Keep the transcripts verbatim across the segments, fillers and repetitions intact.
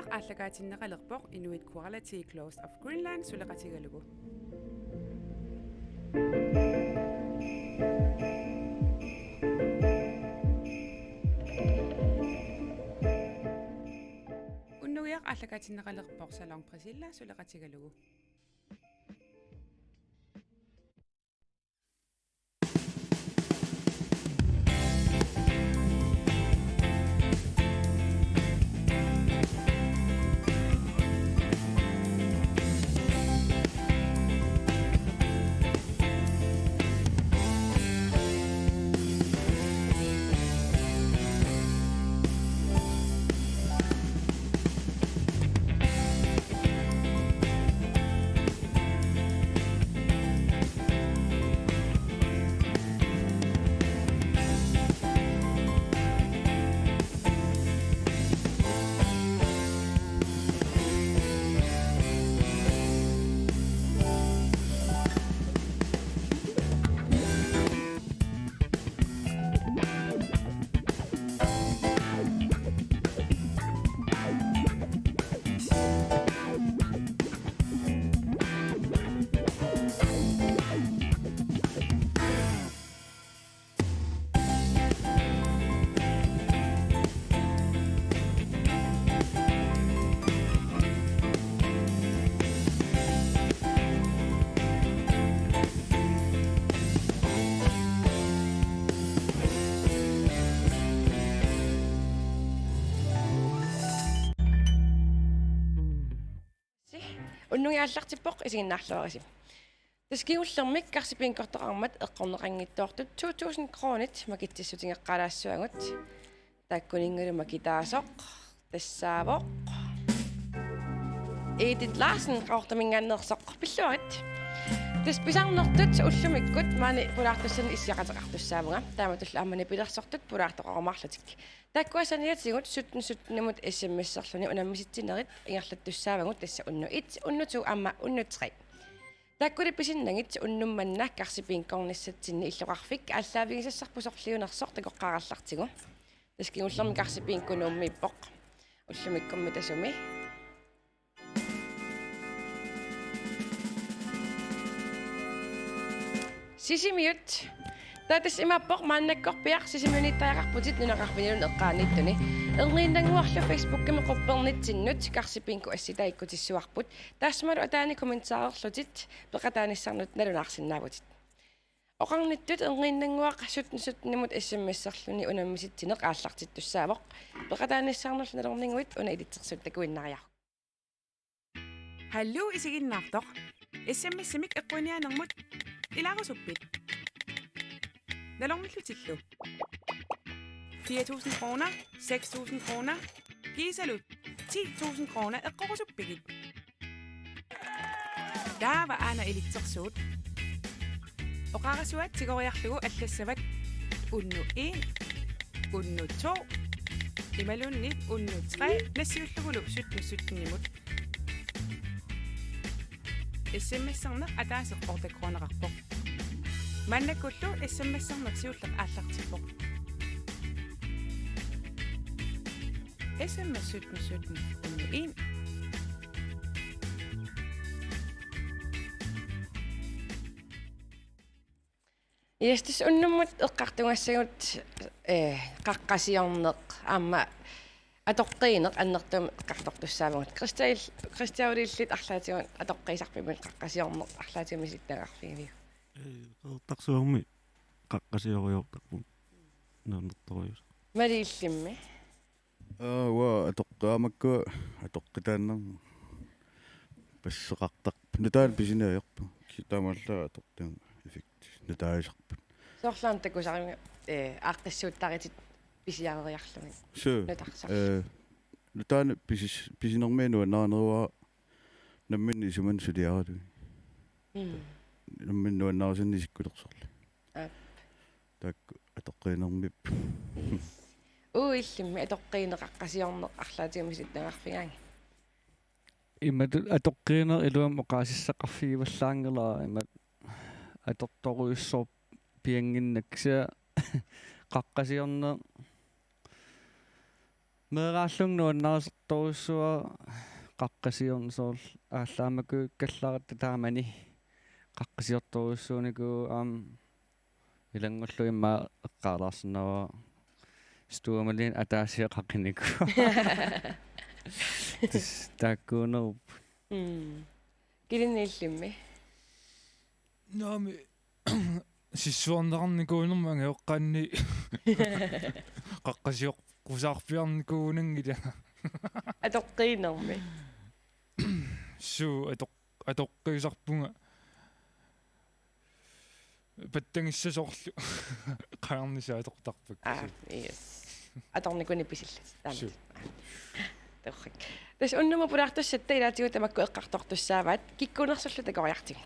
aallakaatinneqalerpoq Inuit Quality Clothes of Greenland suleqatigalugu. Unnugiaq aallakaatinneqalerpoq Salon Priscilla suleqatigalugu. Unnugi aallartippoq, isiginnaarluarisi. Tassa kingullermik Karsi Bingortoqarmat eqqorneqanngitsoortut to tusind kronit makitsissutigeqqaalaassavagut. Taakkuninngalu makitaasoq tassaavoq Edith Larsen Qaqortuminngaanneersoq, pilluarit. Tassa pisarnertut ullumikkut maani pulaartussanut issiaqateqartussaavunga. Taamatullu aamma nipilersortut pulaartoqarumaarlutik. Taakkua saniatigut sytten sytten-imut S M S-erluni unammisitsinerit ingerlattussaavagut, tassa unnuk et, unnuk to aamma unnuk tre. Taakkuli pisinnagit unnuk manna Karsi Bingornissatsinni illoqarfik aallaavigisassarput sorliunersoq takoqqaarallartigu. Tassa kingullermik Karsi Bingo Nuummiippoq. Ullumikkummi tasumi. Sisimiut. Taava tassa imaappoq maannakkorpiaq Sisimiuniittariaqarputit nunaqarfiniluunniit eqqaaniittuni. Erniinnannguarlu Facebookimi quppernitsinnut Karsi Bingo assitaa ikkutissuarput. Taassumalu ataani kommentarerlutit peqataanissannut nalunaarsinnaavutit. Oqarnittut erniinnannguaq sytten sytten-imut S M S-erluni unammisitsineq aallartittussaavoq. Peqataanissanullu nalorniguit una ilitsersuut takuinnariaruk. Hallo isiginnaartoq. S M S-imik eqquiniaanermut ilaarusuppit? Nalornillutillu. Fire tusind kroner, seks tusind kroner, kiisalu ti tusind kroner eqqorusuppigit? Taava aana ilitsersuut. Oqarasuaat tigoriarlugu allassavat unnuk en, unnuk to, imaluunniit unnuk tre nassiullugulu sytten sytten-imut. S M S-erneq ataaseq otte kroneqarpoq. Maannakkullu S M S-erneq siulleq aallartippoq. S M S sytten sytten unnuk en. Yes, tassa unnummut eqqartugassagut, eh, qaqqasiorneq aamma atoqqiineq annertuumik eqqartortussaavagut. Christian, Christian, uliullit arlaatigut atoqqiisarpimmi qaqqasiorneq arlaatigut misilittagaqarfigiviuk? Ee, Qeqertarsuarmi qaqqasioriortarpunga nuannertorujuusaq. Maliillimmi? Aa, uanga atoqqi-, aamma makkua atoqqitaannarmik passeqartarpunga. Nutaanik pisineq ajorpunga. Kisianni taamaallaat atoqqineq effekti nutaajusarput. Soorlu aamma takusarigit, eh, aaqqissuuttaritit pisiareriarlugit. Suu. Nutarsarlugit. Eh, nutaanik pisis-, pisinermi nuannarineruara nammineq isumanni suliaralugit. Mm. Nammineq nuannarisannik isikkulersorlugit. Aap. Taakku atoqqiinermik. Uagut illimmi atoqqiineq qaqqasiorneq arlaatigut misilittagaqarfigaangat? Imatut atoqqiineq iluamik oqaasissaqarfigivallaanngilara, imatut atortorujussuarpiannginnakku, kisianni qaqqasiorneq Meeraallunga nuannarisartorujussuuara qaqqasiorneq soorlu aallaammakuukkallaratta taamani qaqqasiortorujussuunikuuvoq aamma ilanngullugu immaqa eqqaalaarsinnaavara stuamaliin ataaseq qaqinikuuvoq. Tassa taakkuunerup. Mm. Kilinniillimmi? Naamik sissuarneqarnikuunermik angajoqqaanni qaqqasiorqusaarpiarnikuunanngilanga. Atoqqiinermi? Suu, atoq-, atoqqiisarpunga. Pattagissaq soorlu. Qaarnisa atortarpakka. Aa, suu. Yes. Atornikunik pisillatit. Taamaat. Suu. Torrak. Tassa unnummut pulaartussatta ilaatigut tamakku eqqartortussaavaat, kikkuunersullu takoriartigu.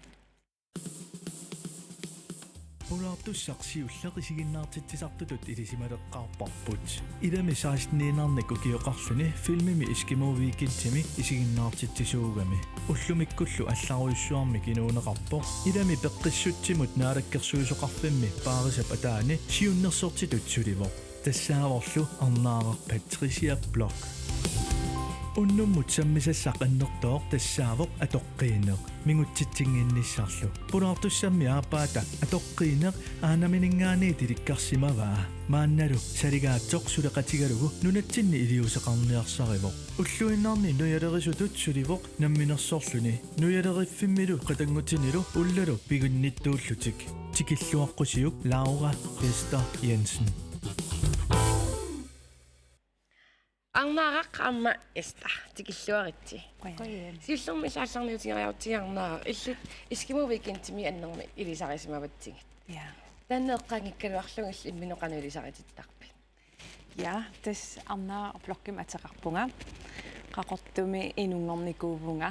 Pulaartussaq siulleq isiginnaartitsisartutut ilisimaleqqaarparput. Ilami seksten-iinnarnik ukioqarluni filmimi Eskimo Weekendimi isiginnaartitsisuugami. Ullumikkullu allarujussuarmik inuuneqarpoq. Ilami peqqissutsimut Naalakkersuisoqarfimmi paarisap ataani siunnersortitut sulivoq. Tassaavorlu Arnaaraq Patricia Bloch. Unnummut sammisassaq annertooq tassaavoq atoqqiineq, mingutsitsinnginnissarlu. Pulaartussammi aappaata atoqqiineq aanamininngaanniit ilikkarsimavaa. Maannalu saligaatsoq suleqatigalugu nunatsinni iliuuseqarniarsarivoq. Ulluinnarni nujalerisutut sulivoq namminersorluni. Nujaleriffimmilu qatanngutinilu ullalu piginnittuullutik. Tikilluaqqusiuk Laura Esther Jensen. Arnaaraq aamma Esther, tikilluaritsi. Qujan. Siullermik ilaallarniutigiiaartigu Arnaaraq, illit Eskimo Weekendimi annermik ilisarisimavatsigit. Ja. Taanna eqqaanngikkaluarlugu illit imminut qanoq ilisaritittarpit? Ja, tassa Arnaaraq Blochimik ateqarpunga. Qaqortumi inunngornikuuvunga.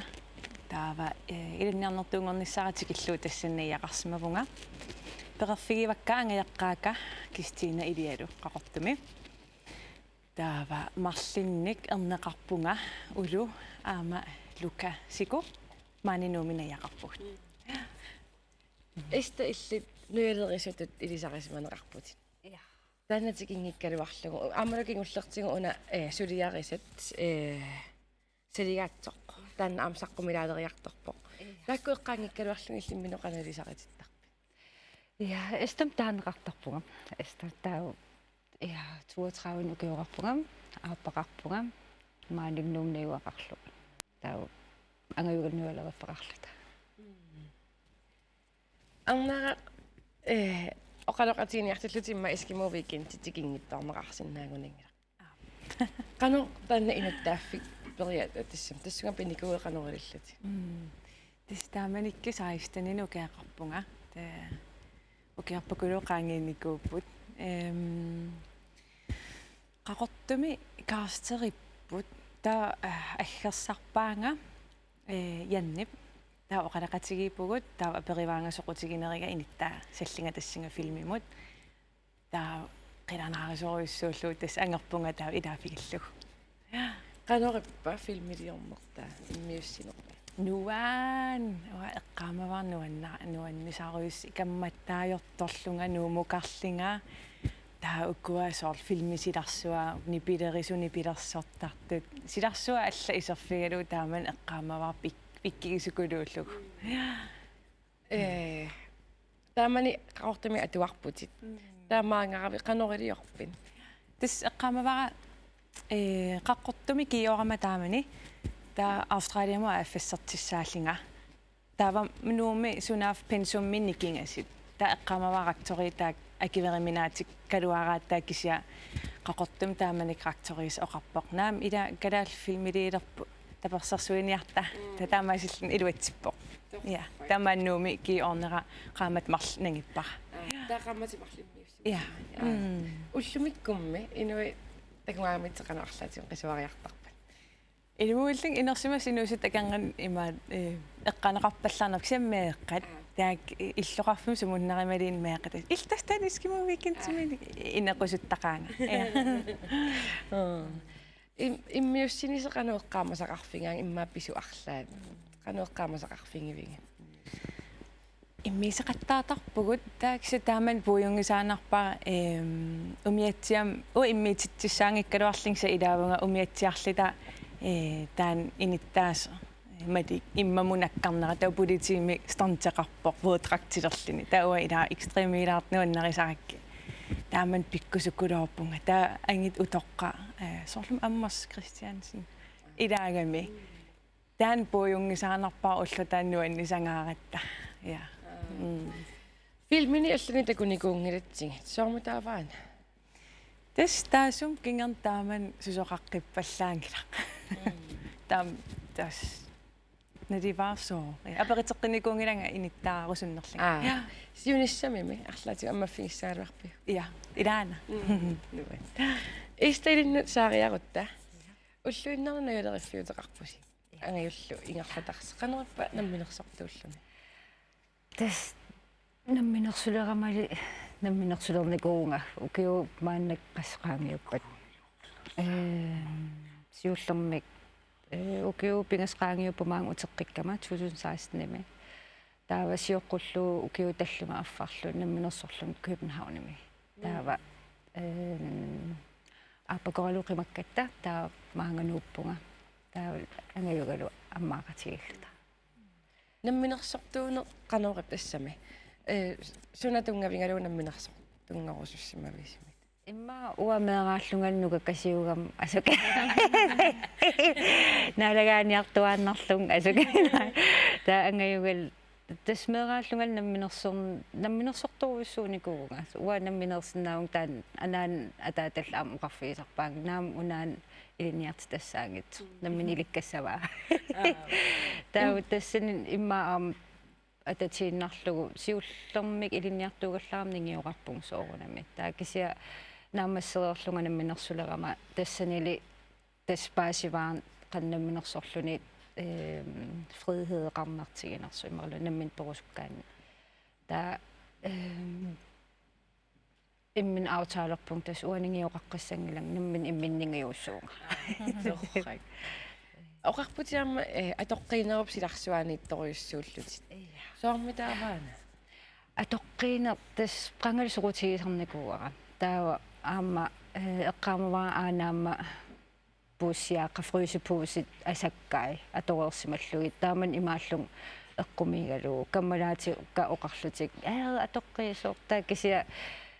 Taava, eh, ilinniarnertuunngornissara tikillugu tassani najugaqarsimavunga. Peqerfigivakka angajoqqaakka Kristina Ilialu Qaqortumi. Taava marlunnik erneqarpunga Ulu aamma Luka Siku, maani Nuummi najugaqarpugut. Esther, illit nujalerisutut ilisarisimaneqarputit. Ja. Taanna tikinngikkaluarlugu. Aammalu kingullertigut una, eh, suliarisat, eh, saligaatsoq. Taanna aamma saqqumilaaleriartorpoq. Ja. Taakku eqqaanngikkaluarlugit illit imminut qanoq ilisaritittarpit? Ja, Esthermik taaneqartarpunga. Esther taava, ja, toogtredive ukioqarpunga, aappaqarpunga, maani Nuummi najugaqarlunga. Taava angajugaq nujaleriffeqarluta. Mm. Arnaaraq, eh, oqaloqatiginiartillutit immaqa Eskimo Weekend tikinngitsoorneqarsinnaagunanngilaq. Aap. Qanoq taanna inuttaaffik periaatut tassami, tassunga pinikuuit qanoq ilillutit? Mm. Tassa taamanikkut seksten-inik ukioqarpunga. Tassa ukiorpakuluunniit qaangiinnikuupput. Ehm, Qaqortumi casteripput. Taava, eh, aggersarpaanga, eh, Jannip. Taava oqaloqatigiippugut, taava aperivaanga soqutigineriga inuttaa sallinga tassunga filmimut. Taava qilanaarisorujussuullugu tassa angerpunga taava ilaaffigallugu. Qanorippa filmiliornertaa immiussinermi? Nuann-, uanga eqqaamavara nuanna-, nuannisarujussuaq, kammattaajortorlunga Nuummukarlunga, taava ukua soorlu filmit silarsuaq, nipilerisunik nipilersortartut. Silarsuaq allat iserfigalugu taamani eqqaamavara pik-, pikkigisukuluullugu. Eh, taamani Qaqortumi atuarputit. Mm. Taamaangaravit qanoq iliorpit? Tassa eqqaamavara, eh, Qaqortumi kiiorama taamani, taava Australiamut affassertussaallunga. Taava Nuummi sunaaffa pensumminni nikingasut. Taava eqqaamavara rektori taakku akueriminaatikkaluaraat taava kisianni Qaqortumi taamanikkut rektoriusoq oqarpoq: Naamik, ila kalaallit filmiliulerput, tapersersuiniarta. Mm. Taava taamaasilluni iluatsippoq. Torrak. Ja, taava Nuummi kiiornera qaammatit marluk nangippara. Aa, taava qaammatit marluk immiussimapput. Ja. Ja. Mm. Ullumikkummi inuit takugaangamitsut qanoq arlaatigut qisuariartarpat? Inuuillu inersimasut inuusuttut akornanni imaat, eh, eqqaaneqarpallaarneq kisianni meeqqat. Aa. Taakku illoqarfimmi sumunnarnermiliunniit meeqqat. Illit tassa taanna Eskimo Weekendimi. Aa. Inequsuttaqaanga. Ja. Mm. Im-, immiussineq qanoq eqqaamasaqarfigaanga, immaqa pisut arlaat? Qanoq eqqaamasaqarfigivigit? Immiussaqattaartarpugut, taava kisianni taamani puigunngisaannarpara, ehm, umiatsiamik, uanga immiussitsissaanngikkaluarlunga kisianni ilaavunga umiatsiarluta, eh, taanna inuttaasoq, eh, malik immamut nakkarnera, taava politiimik stunteqarpoq våddragtilerluni. Taava uanga ilaa ekstremiilaartoq nuannarisarakkit. Taamani pikkusukuluorpunga. Taava angit utoqqaat, eh, soorlumi Anders Christiansen ilaagami. Taanna puigunngisaannarpara ulloq taanna nuannisangaaratta. Ja. Mm. Filmini allani takunikuunngilatsigit. Soormitaava una? Tassa taassuma kingorna taamani susoqaqqippallaanngilaq. Mm. Taam-, tassa. Naluara sooq. Ja. Apeqquteqqinikuunngilanga inuttaarusunnerlunga. Aa. Ja. Siunissamimi arlaatigut ammaffigissagaluarpiuk? Ja. Ilaana. Mm. Nuann. Iista ilinnut saariarutta. Ulluinnarni naluleriffiuteqarpusi. Angajullu ingerlatarsi. Qanoq ippa namminersortuulluni? Tassa namminersuleramali namminersulernikuuvunga ukiut maannakkut qassit qaangiuppat. Ehm, siullermik, eh, ukiut pingasut qaangiupput maanga uteqqikkama to tusind sekstenimi. Taava sioqqullugu ukiut tallimat affarlu namminersorlunga Københavnimi. Taava, ehm, aappakoralugu qimakkatta taava maanga nuuppunga. Taava angajugalu ammaaqatigiilluta. Namminersortuuneq qanoq ippa tassami? Eh, suna tunngavigalugu namminersortunngorusussimaviusumit? Immaqa uanga meeraallunga nukakkasiugama asuki. Naalagaaniartuaannarlunga asuki. Taava angajugalu tassa meeraallunga namminersor-, namminersortorujussuunikuuvunga. Uanga nammineersinnaavunga taanna anaanap ataatallu aamma oqarfigisarpaannga. Naamik unaana ilinniartitassaanngitsoq. Nammineq ilikkassavaa. Aa. Taava tassani immaqa aamma atatiinnarlugu siullermik ilinniartuugallarama ningioqarpunga soorunami. Taava kisianni naammassereerlunga namminersulerama tassanili tassa paasivara qanoq namminersorluni, ehm, frihedeqarnertiginersoq imaluunniit nammineq torusukkaanni. Taava, ehm, imminut aftaalerpunga tassa uanga ningioqaqqissanngilanga nammineq imminut ningiussuunga. Torrak. Oqarputit aamma, eh, atoqqiinerup silarsuaniittorujussuullutit. Ja. Soormitaava una? Atoqqiineq tassa qangali soqutigisarnikuuara. Taava aamma, eh, eqqaamavara aana aamma puussiaaqqat, frysepuusit asakkai atoreersimallugit. Taamani imaallunga eqqumiigalugu. Kammalaatikka oqarlutik: "Aa, atoqqiisoq." Taava kisianni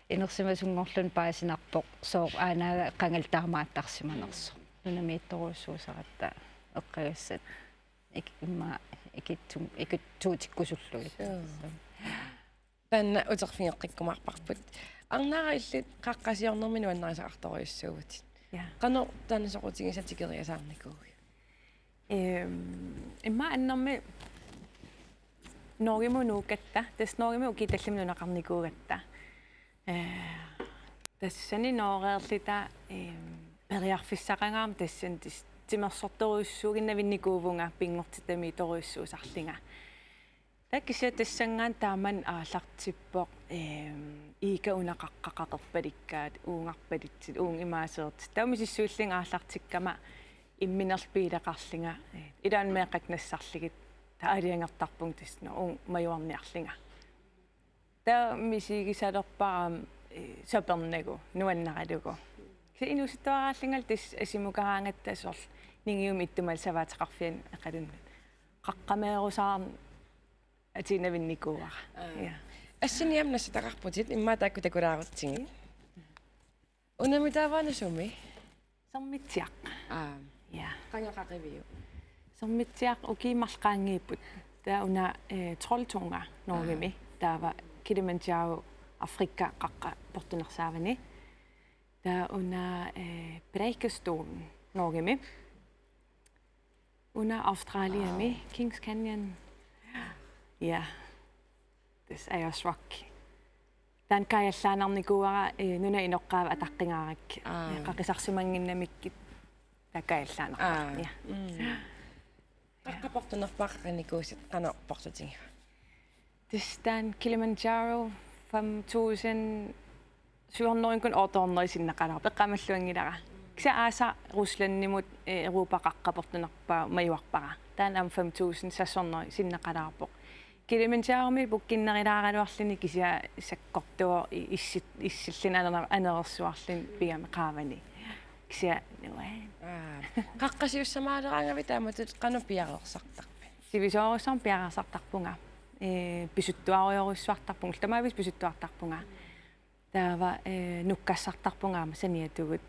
inersimasunngorluni paasinarpoq sooq aanaaga qangali taamaattarsimanersoq. Nunamiittorujussuusaratta eqqagassat ik-, immaqa ikitsum-, ikittuutikkusullugit. Suu. Taanna uterfigeqqikkumaarparput. Arnaraq, illit qaqqasiornermi nuannarisaqartorujussuuvutit. Ja. Qanoq taanna soqutigisat tikeriasaarnikuuiuk? Ehm, immaqa annermik Norgemut nuukkatta, tassa Norgemut ukiut tallimat nunaqarnikuugatta. Eh, tassani nooreerluta, ehm, periarfissaqangaarmat tassani tis-, timersortorujussuuginnavinnikuuvunga pinngortitamiittorujussuusarlunga. Taava kisianni tassanngaannaq taamani aallartippoq, ehm, Iika una qaqqa qaqerpalikkaat, uungarpalutsit, uunga imaaseertut. Taava misissuillunga aallartikkama imminerlu biileqarlunga, eh, ilaanni meeqqakka nassarlugit, taava aalajangertarpunga tassa, nå, uunga majuarniarlunga. Taava misigisalerpara aamma, eh, sapernagu, nuannaralugu. Kisianni inuusuttuaraallungalu tassa asimukaraangatta soorlu ningiumi ittumalik savaateqarfiani eqalunnut. Qaqqameerusaarneq atuinnarnikuuara. Aa. Ja. Assini aamma nassataqarputit, immaqa taakku takulaarutsigit. Unamitaava una sumi? Sermitsiaq. Aa. Ja. Qanga qaqiviuk? Sermitsiaq ukiut marluk qaangiupput. Taava una, eh, Trolltunga Norgemi. Aa. Taava Kilimanjaro Afrika qaqqa portunersaavani. Taava una, eh, Preikestolen Norgemi. Una Australiami, wow. Kings Canyon. Ja. Tassa Ayers Rock. Taanna kaajallaannarnikuuara, eh, nunap inoqqaava ataqqigaarakku. Aa. Eh, qaqisarsimannginnamikkit taanna kaajallaannarpara. Aa. Ja. Mm. Qaqqa portunerpaaq qaqinikuusat qanoq portutigiva? Tassa taanna Kilimanjaro fem tusind syv hundrede, kun otte hundrede sinneqalaarpoq, eqqaamalluanngilara. Kisianni aasaq Ruslandimut, eh, Europa qaqqa portunerpaaq majuarpara. Taanna aamma fem tusind seks hundrede sinneqalaarpoq. Kilimanjaromit bookinnerulaaraluarluni kisianni sakkortuvoq i-, issit-, issilluni aner-, anerersuarluni pigami qaavani. Kisianni nuan. Aa, qaqqasiussamaaleraangavit taamatut qanoq piareersartarpit? Sivisoorujussuarmik piareersartarpunga. Ee, pisuttuarujorujussuartarpunga. Ullut tamaaviisa pisuttuartarpunga. Taava, ee, nukkassartarpunga aamma saniatigut.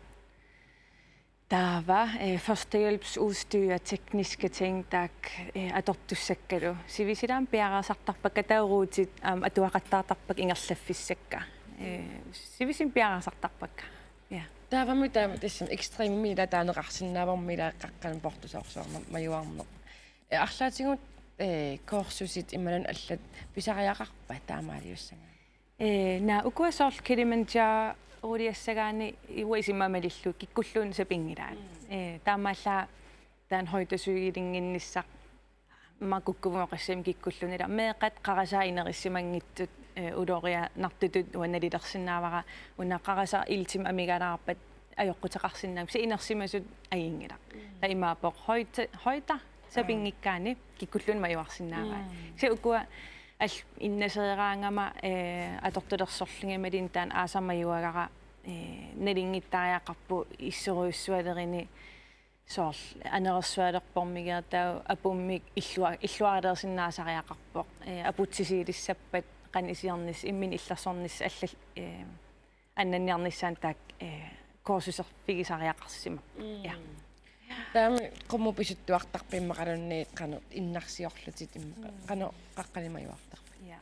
Taava, eh, førstehjælpsudstyr, tekniske ting, taakku, eh, atortussakkalu. Sivisulaamik piareersartarpakka, taava ruutit, aamma atuaqattaartarpakka ingerlaffissakka. Eh, sivisuumik piareersartarpakka. Ja. Taavami taama tassami ekstremimik ilaa taaneqarsinnaavarmi ilaa qaqqanut portusoorsuarmik majuarneq. Eh, arlaatigut, eh, kursusit imaluunniit allat pisariaqarpat taamaaliussagaanni? Ee, naa, ukua soorlu Kilimanjaruliassagaanni uanga isumalluunniit kikkulluunniit sapinngilaat. Mm. Ee, taamaallaat taanna højdesøgelinnginnissaq aamma kukkuvoq qassimik kikkulluunniit. Ilaa meeqqat qarasaat inerissimanngitsut, ee, ulorianartutut uanga nalilersinnaavara una qarasaq iltimik amigalaarpat ajoquteqarsinnaammat, kisianni inersimasut ajunngilaq. Mm. Taava imaappoq højde, højde sapinngikkaanni kikkulluunniit majuarsinnaavaat. Mm. Kisianni ukua allat innaseeraangama, eh, atortulersorlugit imaluunniit taanna aasaq majuagara, eh, nalunngittariaqarpoq issorujussualerini soorlu anerersualerpormigiga taava apummik illua-, illuaraleersinnaasareerpoq, eh, aputsisiilissappat qanoq iliornissaq imminut illersornissaq allat, eh, annanniarnissaanut taakku, eh, kursuserfigisariaqarsimavoq. Mm. Ja. Taama qummut pisuttuartarpit immaqaluunniit qanoq innarsiorlutit immaqa-, mm, qanoq qaqqanut majuartarpit? Ja.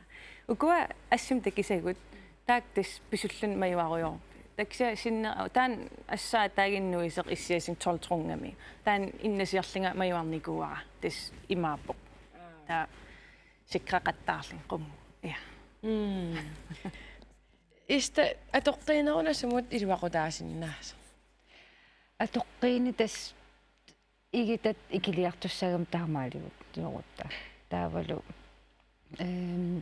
Ukua assut takusagut taakku tassa pisulluni majuarujoorput. Taava kisianni sinne-, taanna assaat taaginnuiseq issiasin tolv trungami. Taanna innasiorlunga majuarnikuuara tassa imaappoq. Aa. Taava sikreqattaarlunga qummut. Ja. Mm. Ista, atoqqiineruna sumut iluaqutaasinnaasoq? Atoqqiineq tassa igitatta ikiliartussagami taamaaliullugutta. Taavalu, ehm,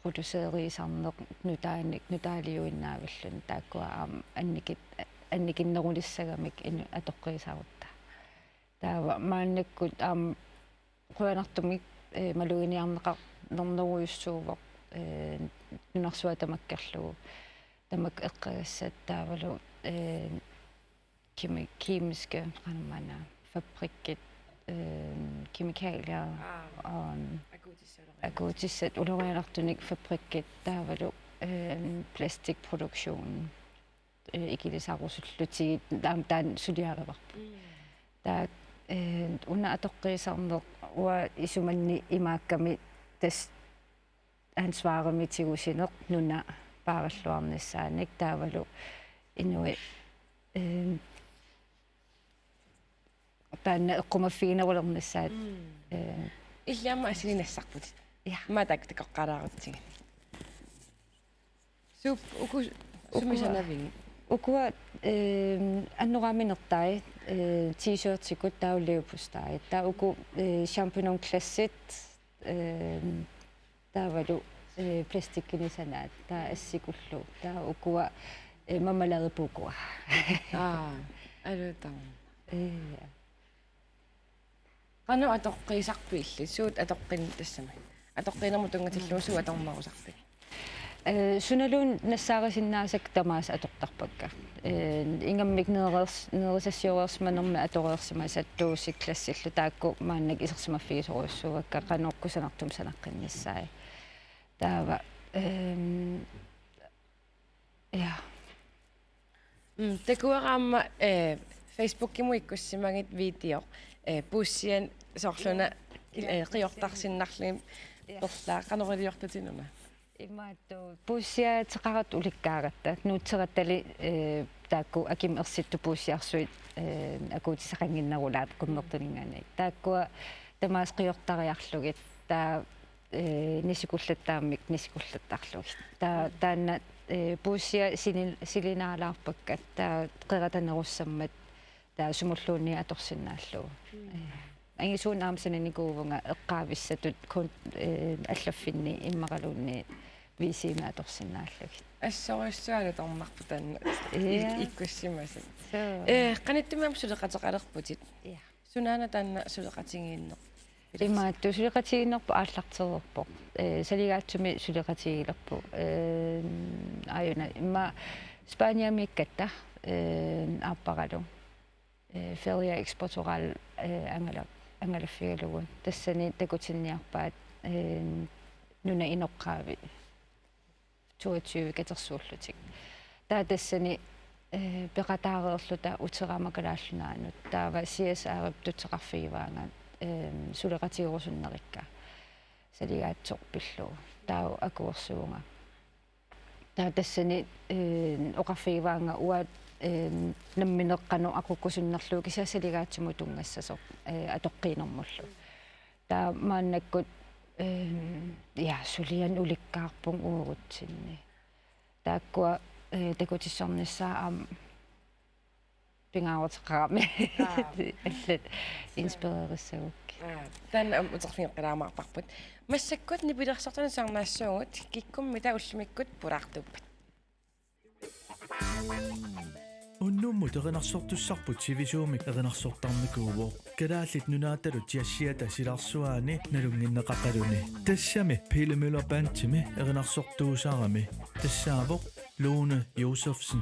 producerisarneq nutaanik, nutaaliuinnaavilluni taakkua aamma annikit-, annikinnerulissagamik inuit atoqqiisarutta. Taava maannakkut aamma qujanartumik, eh, maluginiarneqarnerujussuuvoq, eh, nunarsuaq tamakkerlugu. Tamakku eqqagassat taavalu, eh, kemi-, kemiske, qanormaanna, fabrikkit, eh, kemikalier, aap, aam, akuutissat ulorianartunik. Akuutissat ulorianartunik fabrikkit taavalu, eh, plastikproduktion. Eh, ikilisarusullutigit taam-, taanna suliarivarput. Mm. Taava, eh, una atoqqiisarneq uanga isumanni imaakkami tassa ansvarimik tigusineq nuna paaralluarnissaanik taavalu inuit, eh, taanna eqqumaffiginerulernissaat. Mm. Eh. Illit aamma assigiinngitsorput. Ja. Maanna taakku takoqqaalaarutsigit. Suup uku, uku sumi sanavigit? Ukua, eh, annoraaminertai, eh, t-shirtikut taava leverpostejit. Taava uku, eh, champignon glasit, eh, taavalu, eh, plastikkinik sanaat. Taava assikullu. Taava ukua, eh, marmeladepuukua. Aa, aluutarami. Eh, ja. Qanoq atoqqiisarpit illit? Suut atoqqin-, tassami. Atoqqiinermut tunngatillugu suut atornerusarpigit? Eh, sunaluunniit nassaarisinnaasakka tamaasa atortarpakka. Eh, ingammik nereers-, nerisassioreersimanermik atoreersimasat dåse glasillu taakku maannakkut isersimaffigisorujussuuakka qanoq kusanartumik sanaqqinnissaat. Taava, ehm, ja. Mm, takuara aamma, eh, Facebookimut ikkussimagit video, eh, puussiat soorlu una, eh, qiortarsinnarlugit. Ja. Perlaa, qanoq iliortutit una? Imaattoq, puussiateqaratta ulikkaaratta, nuutserattali, eh, taakku akimut ersittut puussiarsuit, eh, akuutissaqannginnerulaat qummertuninngaanniit. Taakkua tamaasa qiortariarlugit, taava eh, nisikullattaammik nisikullattarlugit. Taava, mm, taanna, eh, puussiat sili-, silinaalaarpakka, taava qeratanerussammat, taava sumulluunniit atorsinnaallugu. Mm. Eh, angisuuneq aamma sananikuuvunga eqqaavissatut kun-, eh, allaffinni immaqaluunniit V C-mi atorsinnaallugit. Assorujussuaq alutornarpoq taanna. Ja. Ik-, ikkussimasat. Suu. Eh, qanittumi aamma suleqateqalerputit. Ja. Sunaana taanna suleqatigiinneq? Imaattoq suleqatigiinnerput aallartereerpoq. Ee, saligaatsumik suleqatigiilerpoq. Ee, aajuna immaqa Spaniamiikkatta, ee, aapparalu. Ee, Feria Expo Toral, ee, angala-, angalaffigalugu. Tassani takutinniarpaat, ee, nunap inoqqaavi toogtyve katersuullutik. Taava tassani, ee, peqataareerluta Uterama Kalaallit Nunaannut. Taava C S R-ip tutseqarfigivaanga, ee, suleqatigerusunnerikka. Saligaatsoq pillugu. Taava akuersuuvunga. Taava tassani, ee, oqarfigivaanga uanga, ee, nammineq qanoq aqukkusunnerlugu kisianni saligaatsumut tunngassasoq, ee, atoqqiinermullu. Taava maannakkut, ee, ja, suliani ulikkaarpunga uagutsinni. Taakkua, ee, takutissornissaat aamma pingaaruteqarami. Aa. Allat inspirerissagukkit. Aa, taanna aamma uterfigeqqilaarparput. Massakkut nipilersortanut siarunnaassaagut, kikkummita ullumikkut pulaartuuppat. Unnummut erinarsortussarput sivisuumik erinarsortarnikuuvoq. Kalaallit Nunaatalu jazziata silarsuaani nalunngineqaqaluni. Tassami Pele Møller Bandimi erinarsortuusarami. Tassaavoq Lone Josefsen.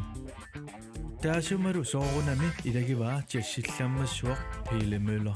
Taassumalu soorunami ilagivaa jazzillammassuaq Pele Møller.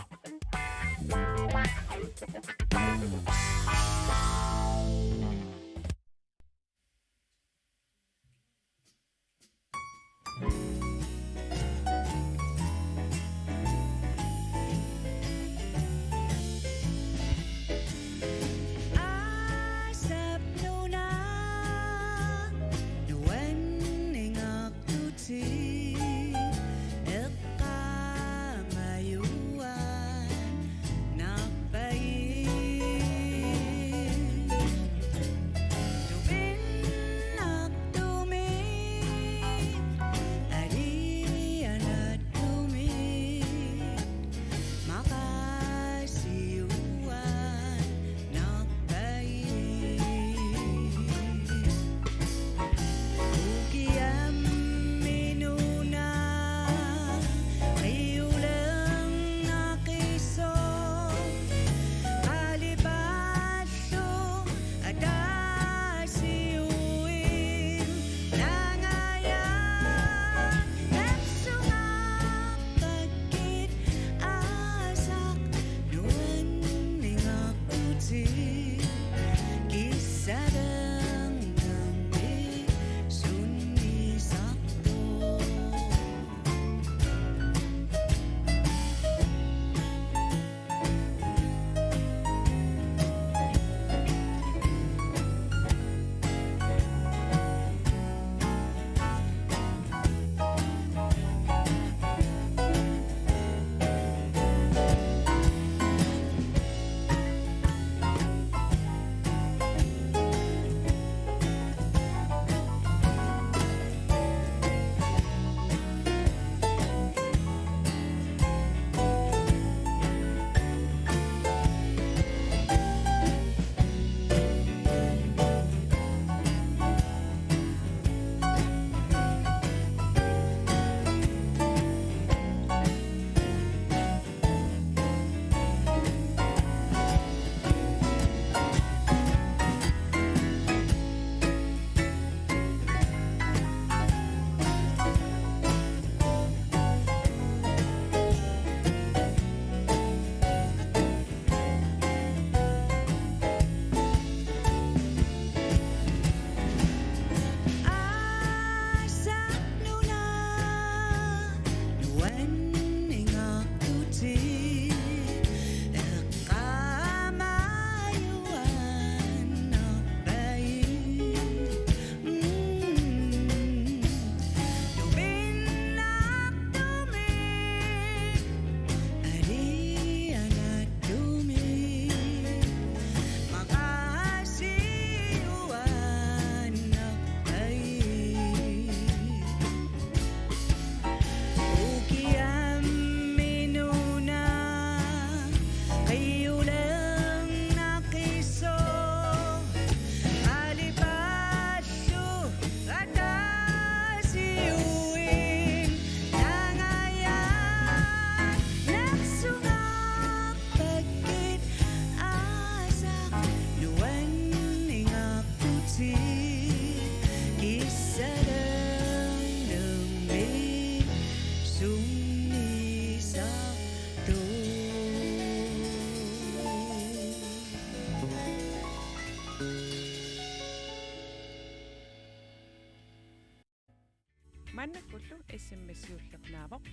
Maannakkullu S M S siulleq naavoq.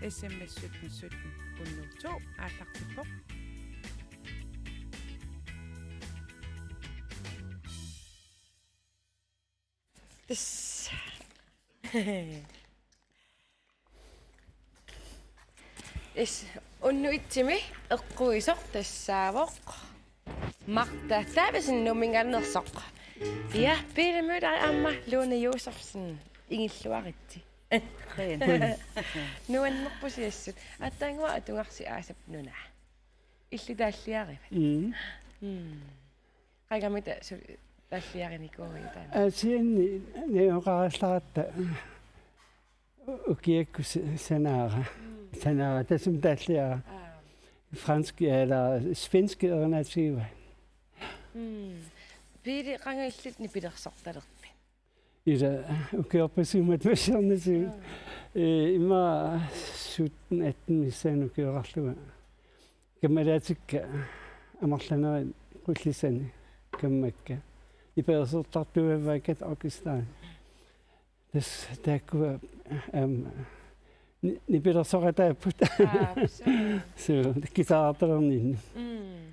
S M S sytten sytten hundrede og to aallartippoq. Tassa. Is, unnuitsimi eqquisoq tassaavoq Martha Davidsen Nuumminngaanneersoq. Ja, Pele Møller aamma Lone Josefsen ingilluaritsi. Nuannerpusi assut. Aatsaannguaq atugarsi aasap nuna. Illit taalliarivat. Mm. Mm. Qangamita su-, taalliarinikuuiuk taanna? Aasianni najugaqarallaratta ukiakkut s-, sanaara. Mm. Sanaara tassami taalliara. Aa. Fransk, eller svensk erinaatsigivaat. Mm. Pele, qanga illit nipilersortalerpit? Ila ukiorpassuit matuma siornatigut. Aa. Ee, immaqa sytten atten missaani ukioqarlunga. Kammalaatikka amerlanerit Qullissani kammakka. Nipilersortartuugaakka orkesteri. Tassa taakkua, aamma, ni-, nipilersoqataapput. Aa, suu. Suu, guitarertalerninni. Mm.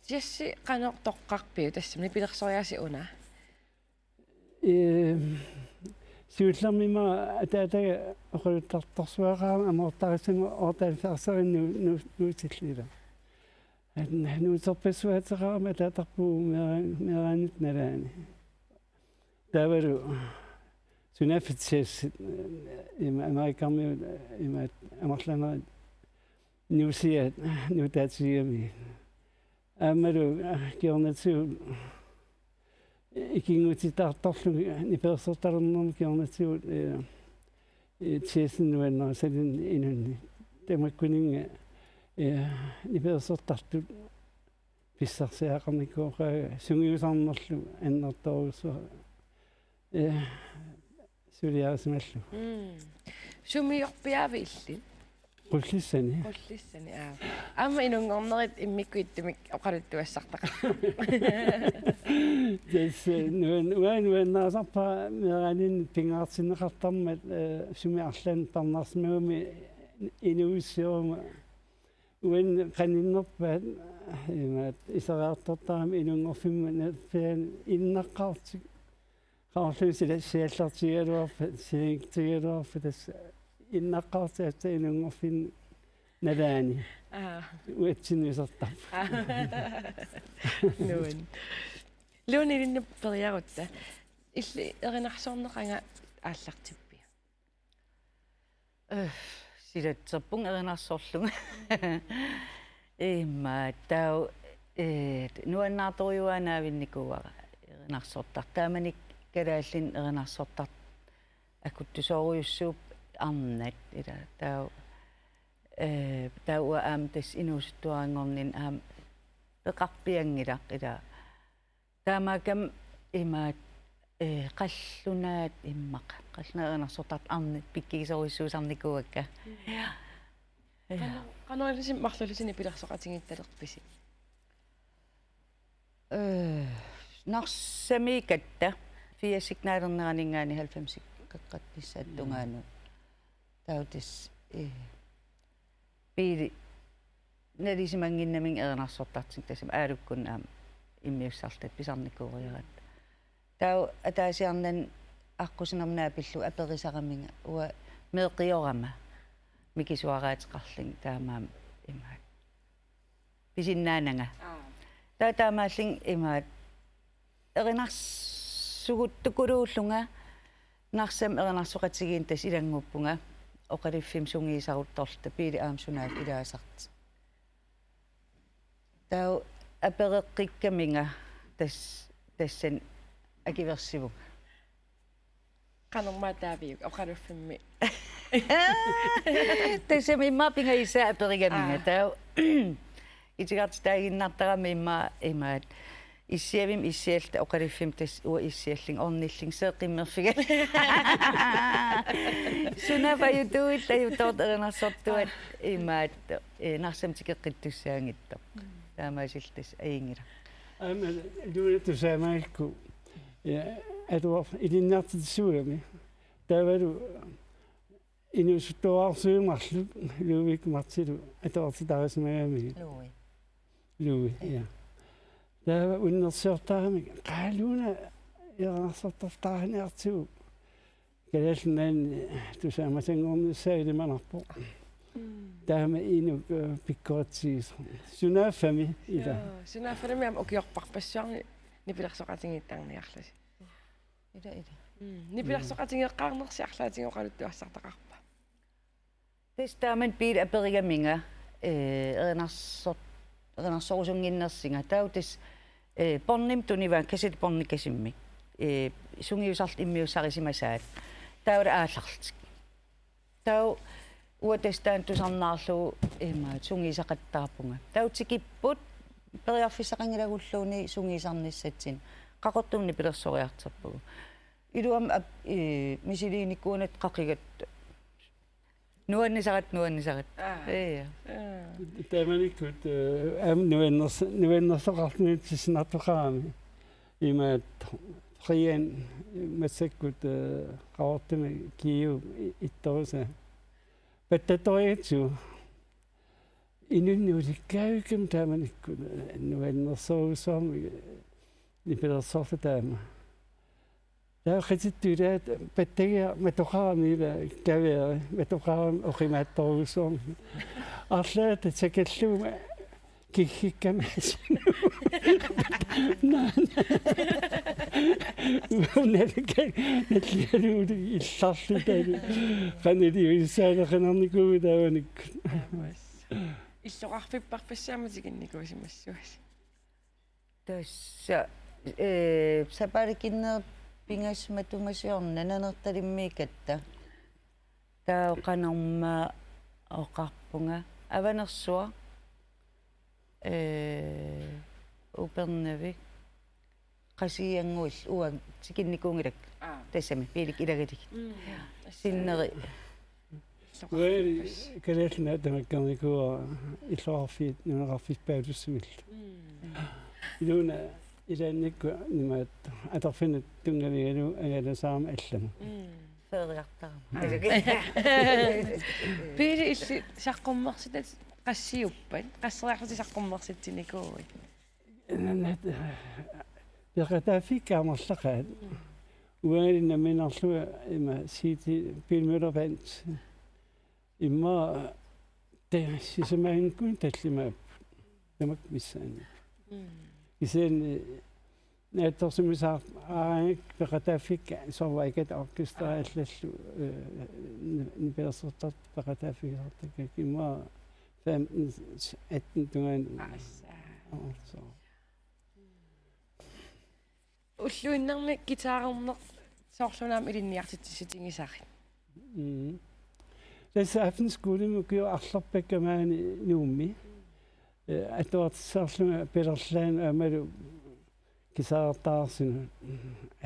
Jazzi qanoq toqqarpiuk tassami nipilersoriaaseq una? Ee, siullermik ima ataataga oqaluttartorsuaqarami amoortarissamik otteoghalvfjerdsimi nu-, nu-, nuutillugu. At-, nuuterpassuaateqarami ataatarpugut meera-, meeraanitta nalaani. Taavalu sunaaffa jazzit, ima Amerikarmiut, ima amerlanerit nuusiaat nuutaatigigamigit. Aammalu, aa, kingornatigut ikinngutitaartorlugit nipilersortalernermut kingornatigut, ee, ee, jazzip nuannerusalinnut inunnik. Tamakkuninnga, ee, nipilersortartut pissarsiaqarnikuugaat sungiusarnerlu annertoorujussuaq, ee, suliarisimallugu. Mm. Sumiorpiaavit illit? Qullissani. Qullissani, aa. Aamma inunngornerit immikkut ittumik oqaluttuassartaqarput. Tassa, nuan-, uanga nuannarisarpara meeraaninni pingaartinneqartarmat, ee, sumi arlaannik parnaarsimagami inuuissiorama. Uani qaninnerpaat, imaat, iseriartortarami inunngorfimmi nerfian innaqqaartik. Qanorluunniit sila-, siallertigigaluarpat, sianertigigaluarpat tassa innaqqaartik aatsaat inunngorfinni nalaani. Aa. Uatsinnut isertarput. Aa. Nuann. Lone, ilinnut periarutta. Illit erinarsorneq qanga aallartippiuk? Ee, silatserpunga erinarsorlunga. Immaqa taava, ee, nuannaartorujuaannaavinnikuuara erinarsortartut. Taamani kalaallinut erinarsortartut akuttusoorujussuupput arnat ila. Taava, ee, taava aamma tassa inuusuttuaranngorninni aamma peqarpianngilaq ila. Taamaakkami imaat, ee, qallunaat immaqa. Qallunaat erinarsortartut arnat pikkigisorujussuusarnikuuakka. Mm. Ja. Ja. Qano-, qanoq ilisimik marluullusi nipilersoqatigiittalerpisi? Ee, Narsami katta. Firsit naalerneraninngaanniit halvfemsit qeqqata missaata tungaanut. Mm. Taava tassa, ee, Pele nalisimannginnami erinarsortartut tassami Aalukkunni aamma immiussarluta pisarnikuugatta. Taava ataasiarnani aqqusinermi naapillugu aperisaraminga uanga meeqqiorama mikisuaraateqarlunga taamaammat imaat. Pisinnaananga. Aa. Taava taamaalillunga imaat erinarsugut tukuluullunga Narsami erinarsoqatigiinni tassa ilannguppunga oqaluffimmi sungiusaruttorluta Pele aamma sunaaffa ilaasartoq. Taava apereqqikkaminga tas-, tassani akuersivunga. Qanormaa taaviuk oqaluffimmi? Tassami immaqa pingajussaasoq aperigaminga. Aa. Taava itigartitaaginnartarami immaqa imaat. Issiavimmi issialluta oqaluffimmi tassa uanga issiallunga ornillunga seeqqummerfiga. Sunaaffa ajutuuit ajutoortut erinarsortuat imaattoq, eh, Narsami tikeqqittussaanngitsoq. Taamaasilluta tassa ajunngilaq. Aamma Luna tusaamaakku, eh, atuar ilinniartitsisuugami. Taavalu inuusuttuarsuit marluk Louis Martilu atuartitarisimagamiuk. Louis. Louis, ja. Taava unnersiortaramik, qaa Luna erinarsortartaarniartigu. Kalaallit Nunaanni tusaamasanngornissaa ilimanarpoq. Taama inuk, eh, pikkoritsigisoq. Sunaaffami ila. Joo, sunaaffa-mi aamma ukiorparpassuarni nipilersoqatigiittarniarlusi. Ila, ila. Mm. Nipilersoqatigeeqqaarnersi arlaatigut oqaluttuassartaqarpa? Tassa taamani Piili aperigaminga, eh, erinarsor-, erinarsorusunnginnersunga. Taava tassa, eh, båndimik tunivaa, kassettebåndikasimmik. Eh, sungiusarlutik immiussarisimasaat. Taava aallarlutik. Taava uanga tassa taanna tusarnaarlugu imaattoq sungiusaqattaarpunga. Taava tikipput periarfissaqanngilagulluunniit sungiusarnissatsinnik. Qaqortumik nipilersoriartorpugut. Iluamik ap-, ii, misiliinikuunatik qaqigatta. Nuannisaratta, nuannisaratta. Aa. Ee. Aa. Taamanikkut, eh, aamma nuanners-, nuannersoqarluni tissinartoqarami. Imaattoq Rian massakkut, eh, Qaqortumi Kiu i-, ittorusaa. Pattatorigatsigu. Inunnik ulikkaavikkami taamanikkut, eh, nuannersorujussuarmik, eh, nipilersorluta taama. Taava qitittut ilaat pattagiaq matoqarami ila kaviari, matoqarami oqimaatsorujussuarmik. Arlaata takallugu kiggikkami. Naana. Nalika-, nalligalugu illarlutalu. Qaniliuissaaleqinarnikuuvoq taamanikkut. Illoqarfipparpassuarnik tikinnikuusimassavasi. Tassa, eh, sapaatip akunneri pingasut matuma siorna Nanortalimmiikkatta. Taava qanormaa oqarpunga. Avanersuaq, eh, Upernavik, Qasigiannguit uanga tikinnikuunngilakka. Aa. Tassami, Piilik ilagalugit. Mm. Sinneri. Uanga Kalaallit Nunaat tamakkernikuu illoqarfiit nunaqarfippaalussuillu. Mm. Inuuna ilaannikkut imaattoq atorfinnik tunngavigalugu angalasaarami allamut. Mm. Feeriartarami. Aa. Piili, illit saqqummersitat qassiuppat? Qasseriarlutit saqqummersitsinikuuit? Peqataaffiit amerlaqaat. Uangali nammineerlunga ima C D Bill Møller Band. Immaqa te-, sisamaaginngikkuni tallimaapput. Tamakku missaanni. Mm. Kisianni naatsorsuumisaaraangakkit peqataaffiit soorlu Agathe Orchestra allallu, eh, ni-, nipilersortartut peqataaffigisartakkakkit immaqa femten, atten tungaanut. Aa, assa. Aa, så. Ulluinnarni guitarerneq soorluuna aamma ilinniartitsissutigisarit. Mm. Tassa aftenskolemi ukiut arlerpakka maani Nuummi. Eh, atuartitsisarlunga pilerlaannut aammalu guitarertaarsinut.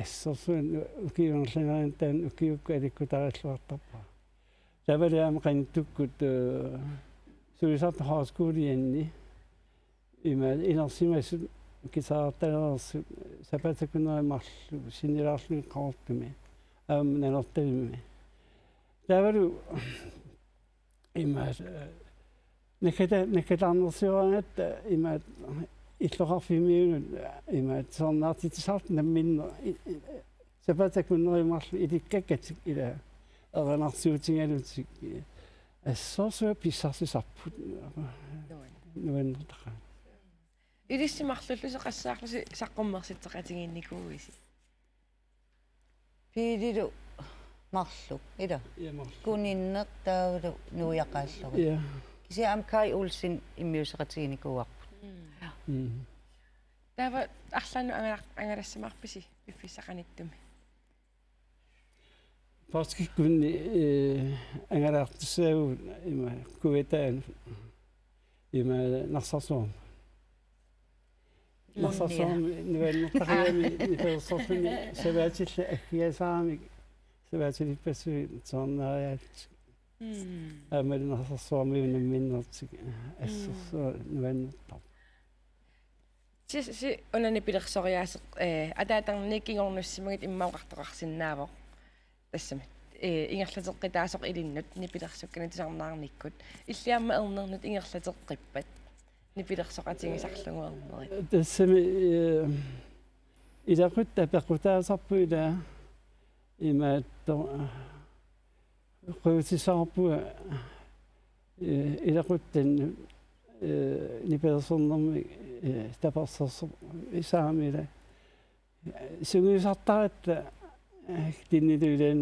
Assorsuaq ukiup ingerlanerani taanna ukiukkut alikkutarilluartarpara. Taavalu aamma qanittukkut, eh, Sulisartut Højskolianni. Ima inersimasut guitarertalereersut sapaatip akunneri marluk sinnilaarlugit Qaqortumi. Aamma Nanortalimmi. Taavalu ima, eh, naggata-, naggataarnersioraangatta ima illoqarfimmiunut ima tusarnaartitsisartut namminneq i-, i-, sapaatip akunneri marluk ilikkakkatik ila erinarsuutigalutik assorsuaq pissarsisarput. Nuann-, nuannertaqaat. Ilissi marluullusi qassaarlusi saqqummersitseqatigiinnikuuisi? Piililu marluk, ila. Ja, marluk. Kuninneq taavalu nuiaqaallugit. Ja. Kisianni aamma Kaj Olsen immiusseqatigiinnikuuarput. Mm. Mm. Taava arlaannut angalaq-, angalassamaarpisi piffissaq qanittumi? Poorskikkunni, eh, angalaartussaavugut ima Kuvataanut ima Narsarsuarmi. Narsarsuarmi nuannertaqigami nipilersorluni savaatillit aggiasaaramik savaatilippassuit soorunariaat. Mm. Aammalu Narsarsuarmiut namminneq assersuut nuannertarput. Sissi, una nipilersoriaaseq, eh, ataatarnikkut kingornussimagit immaqa oqartoqarsinnaavoq. Tassami. Eh, ingerlateqqitaasoq ilinnut nipilersukkanik tusarnaarnikkut. Illit aamma ernernut ingerlateqqippat. Nipilersoqatigisarlugu ernerit. Tassami, eh, ilaquttat peqqutaasarput ila imaattoq, eh, qujutissavarput, eh, ilaquttat, eh, nipilersornermik, eh, tapersersorisarami ila. Sungiusartaratta, eh, tinniluilan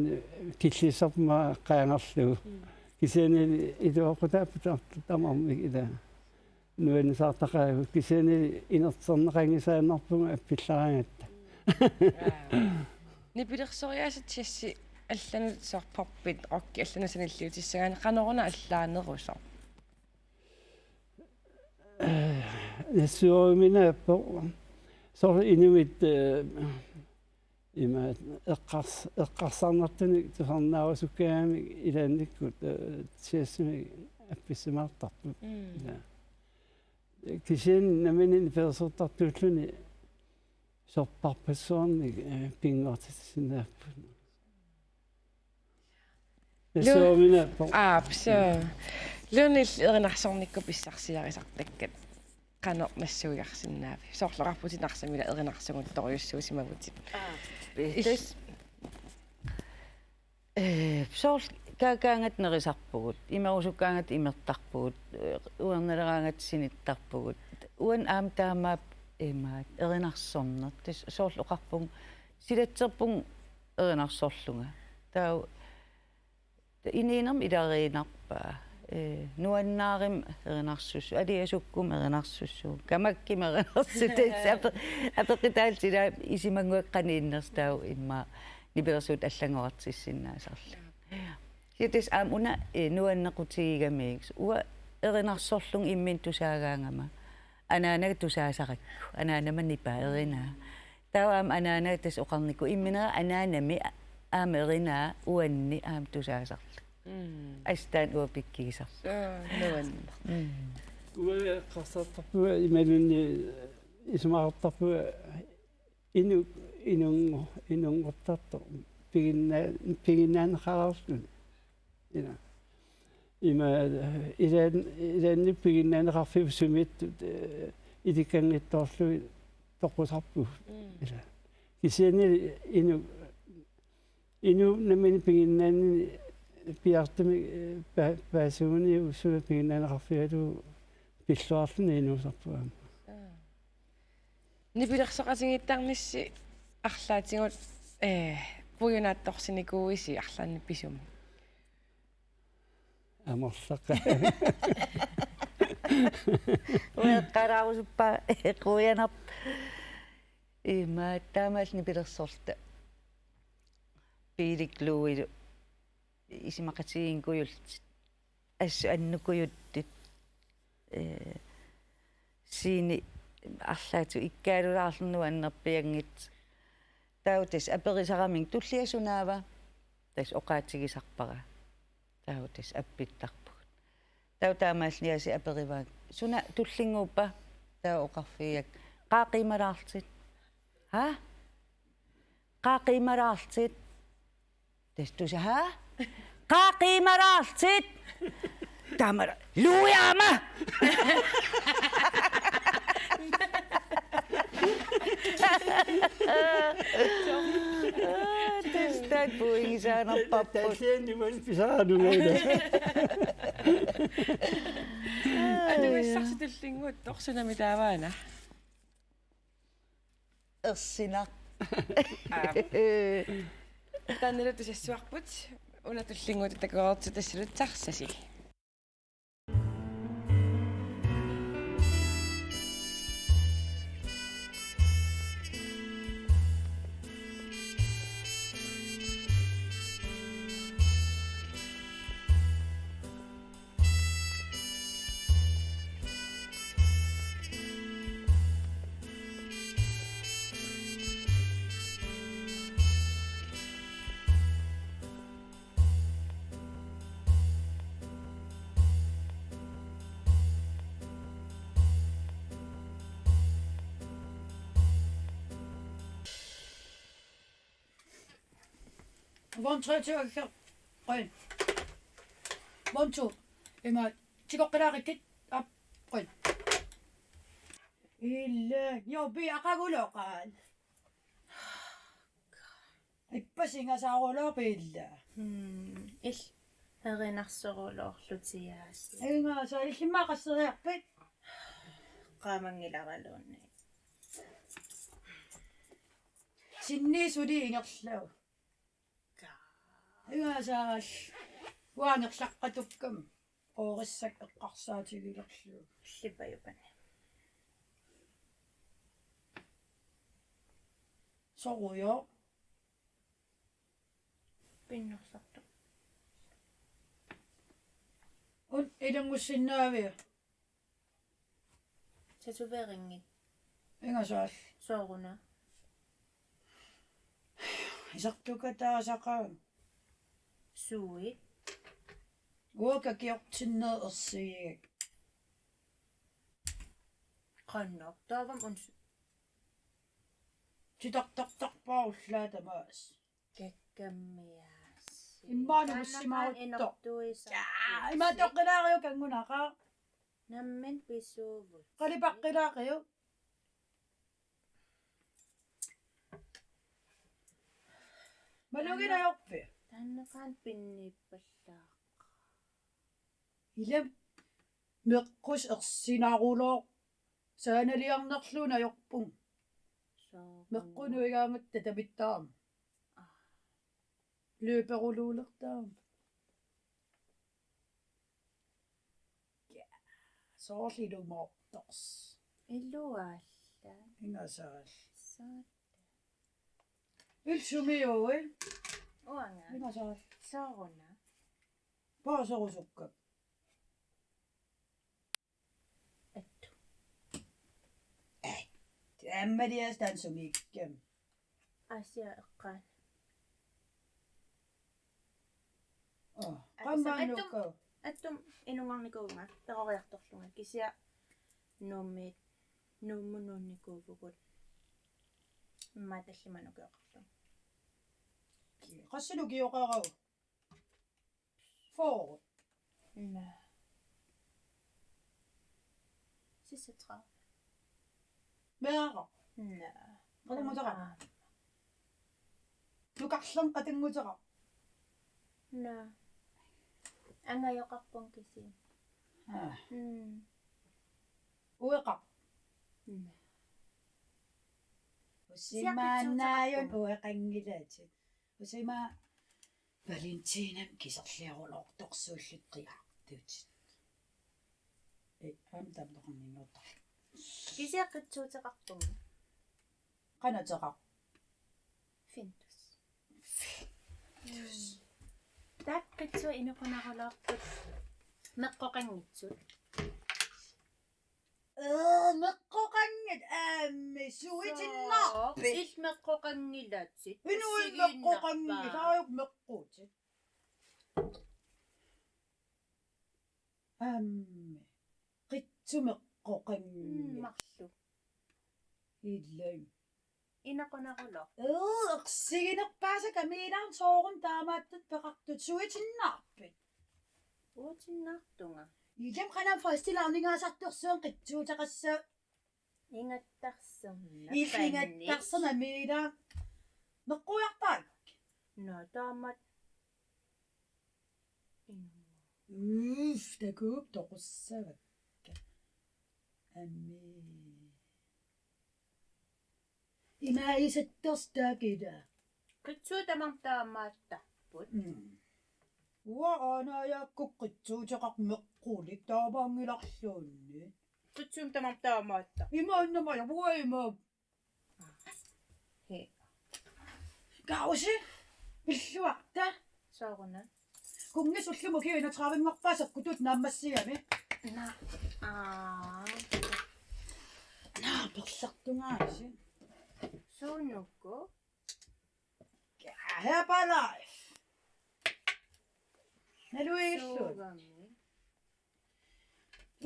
killissarput aamma qaangerlugu. Mm. Kisianni iluaqutaappat tamarmik ila. Nuannisaartaqaagut. Kisianni inerterneqanngisaannarpugut appillaraangatta. Nipilersoriaaseq Sissi allanut soorlu poppit, rockit allanut sanilliutissagaanni qanoruna allaanerusoq? Nassuiaruminaappoq. Soorlu inuit, eh, ima eqqars-, eqqarsarnartunik tusarnaarusukkaangamik ilaannikkut, eh, jazzimik appissimaartarput. Mm. Ila. Kisianni nammineq nipilersortartuulluni sorpassuarnik, eh, pinngortitsisinnaapput. Lu-, nassuiaruminaappoq. Aap, suu. Luni illit erinarsornikkut pissarsiarisartakkat qanoq nassuiarsinnaaviuk? Soorlu oqarputit Narsami ila erinarsuguttorujussuusimavutit. Aap, il- tassa. Eh, soorlu kaakaangat nerisarpugut, imerusukkaangat imertarpugut, eh, uernaleraangat sinittarpugut. Uani aamma taamaappoq imaat erinarsorneq. Tassa soorlu oqarpunga silatserpunga erinarsorlunga. Taava inuunermi ilariinnarpaa. Eh, nuannaarimi erinarsussuuvoq, aliasukkumi erinarsussuuvoq, kamakkimi erinarsussuuvoq. Tassa ape-, apeqqutaalluta ila isumanngua qanoq innersoq, taava immaqa nipilersuut allanngorartissinnaasarlugit. Ja tassa aamma una, eh, nuannequtigigamiuk. Uanga erinarsorlunga imminut tusaagaangama. Anaanaga tusaasarakku, anaanama nipaa erinaa. Taava aamma anaanaga tassa oqarnikuuvoq imminera anaanami aamma erinaa uanni aamma tusaasarlugu. Mm. Assut taanna uanga pikkigisarpunga. Suu, nuanneq. Mm. Uanga eqqarsartarpunga imaluunniit isumaqartarpunga inuk, inunngor-, inunngortartoq piginna-, piginnaanneqareerluni. Ila. Ima, eh, ilaan-, ilaanni piginnaaneqarfiup sumiittut, eh, ilikkanngitsoorlugit toqusarpugut. Mm. Ila. Kisianni inuk, inuup nammineq piginnaanini piaartumik, eh, pa-, paasiunik suna piginnaaneqarfigalugu pilluarluni inuusarpugut aamma. Aa. Nipilersoqatigiittarnissi arlaatigut, eh, puiunaatsorsinikuuisi arlaannik pisumik? Amerlaqaaq. Ueqqalaarusuppara qujanarpoq. Ima taamaallaat nipilersorluta. Piilik Luilu. Isumaqatigiinngikkujuullutit. Assut annukujuttit. Eh, siini arlaatigut ikkaalulaarluni nuannerpianngitsoq. Taava tassa aperisaramiuk: Tullia sunaava? Tassa oqaatigisarpara. Taava tassa appittarpugut. Taava taamaallaat aasiit aperivaat: Suna tullinnguuppa? Taava oqarfigaakka: Qaaqqiimalaarlutit. Haa? Qaaqqiimalaarlutit. Tassa tusa: Haa? Qaaqqiimalaarlutit. Taamala: Luiaama! Tassa taanna puigisaanerparput. Tallianni man pisaanungaina. Atugassarsi tullinnguuttoq, sunami taava una? Ersinaq. Aap. Taannalu tusassuarput, una tullinnguuttoq takoreersut tassalu Tarsasi. One, two, two, go. Qoi. One, two. Ima, tikoqqilaarikkit. Aap, qoi. Ille, jo, bi aqaguloqaat. Ippasinga saaruloo piilla. Hmm, il. Herinarsorulorlutia. Inga, saalillimmaa qasseriarpit? Qaamanngilaaraluunniit. Sinni suli ingerlagu. Ka. Ingasaal. Uangerlaqqatukkam. Qoorissak eqqarsaatigilerlugu. Llipajupani. Sorujo. Pinnersartoq. Un ilanngussinnaaviuk? Tatoverinngit. Ingasaal. Sooruna? Isertukataasaqaanga. Sui. Uanga kakiortinneq ersigigakku. Qanoq. Taavami uns. Titartartarpara ullaaq tamaasa. Kakkammiaassi. Immaqa nuussimaaruttoq. Qanoq inertuisarput. Jaa, ima toqqilaariuk kanngunaqaaq. Nammineq pisuuvut. Qalipaqqilaariuk. Malugilaarpiuk? Taanna qanoq pinniippallaaq. Ilami meqqus ersinarulooq saanaliarnerluunniit ajorpunga. Sooruna. Meqqunut igaangatta tamittaarama. Aa. Løberuluulertaarama. Ja, soorlu ilumoortors. Iluaalla. Ingasaal. Soorlu. Illit sumiuit? Uanga. Ingasaal. Sooruna? Paaserusukkap. Attu. Aamma Elias taanna sumiikkami. Asia eqqaan. Oh, attu, qammaannuka. Attum inungarnikuuvunga, peroriartorlunga. Kisianni Nuummiit, Nuummut nuunnikuuvugut. Immaqa tallimanut ukioqarlunga. Ki-, qassinut ukioqarava? Fyrre. Naa. Seksogtredive. Meeraq. Naa. Qatanngutera. Aa. Nukarlerneq qatanngutera. Naa. Angajoqarpunga kisianni. Aa. Mm. Ueqaq. Naa. Usimaannaajun ueqanngilatit. Usima Valentinamik kiserliarulortorsuullit qiartutit. Ee, aamma taamatoqarninngortarlu. Kisianni qitsuuteqarpunga. Qanoq ateqarpa? Findus. Findus. Mm. Taakku qitsuat inequnarulorput. Meqqoqanngitsut. Ee, meqqoqanngitsut aamma suitinnaarpit? Soo, illit meqqoqanngilatit. Inuit meqqoqanngillat. Assigiinnarpaa. Taajuk meqquutit. Aamma. Qitsut meqqoqanngillat. Mm, marluk. Ilai. Inequnarulorpoq. Ee, ersiginerpaasakka Amiilaarneq sooruna taamaattoq peqartut suitinnaarpit? Suitinnaartunga. Ilami qanoq festilaarningaasartorsuaq qitsuuteqassaaq. Ingattarserneq. Illit ingattarserneq Amiilaarneq. Meqquiarpaat? Naa, taamatut. Inuu. Uff, takuuk toqussavakka. Ammii. Ima isattorstaq ila. Qitsuut tamarmik taamaattarput. Mm. Uanga aanaajaakku qitsuuteqarpoq meqqulik taamaanngilarluunniit. Qitsuut tamarmik taamaattarput. Ima innama ja uanga ima. He. Kausi, pilluarta. Sooruna? Kunngisullu ukiut enogtredivenngorpaat sakkutut naammassigami. Naa, aa. Naa, perlertungaasi. Suunuku? Herbalife. Naluigillugu. Suugami?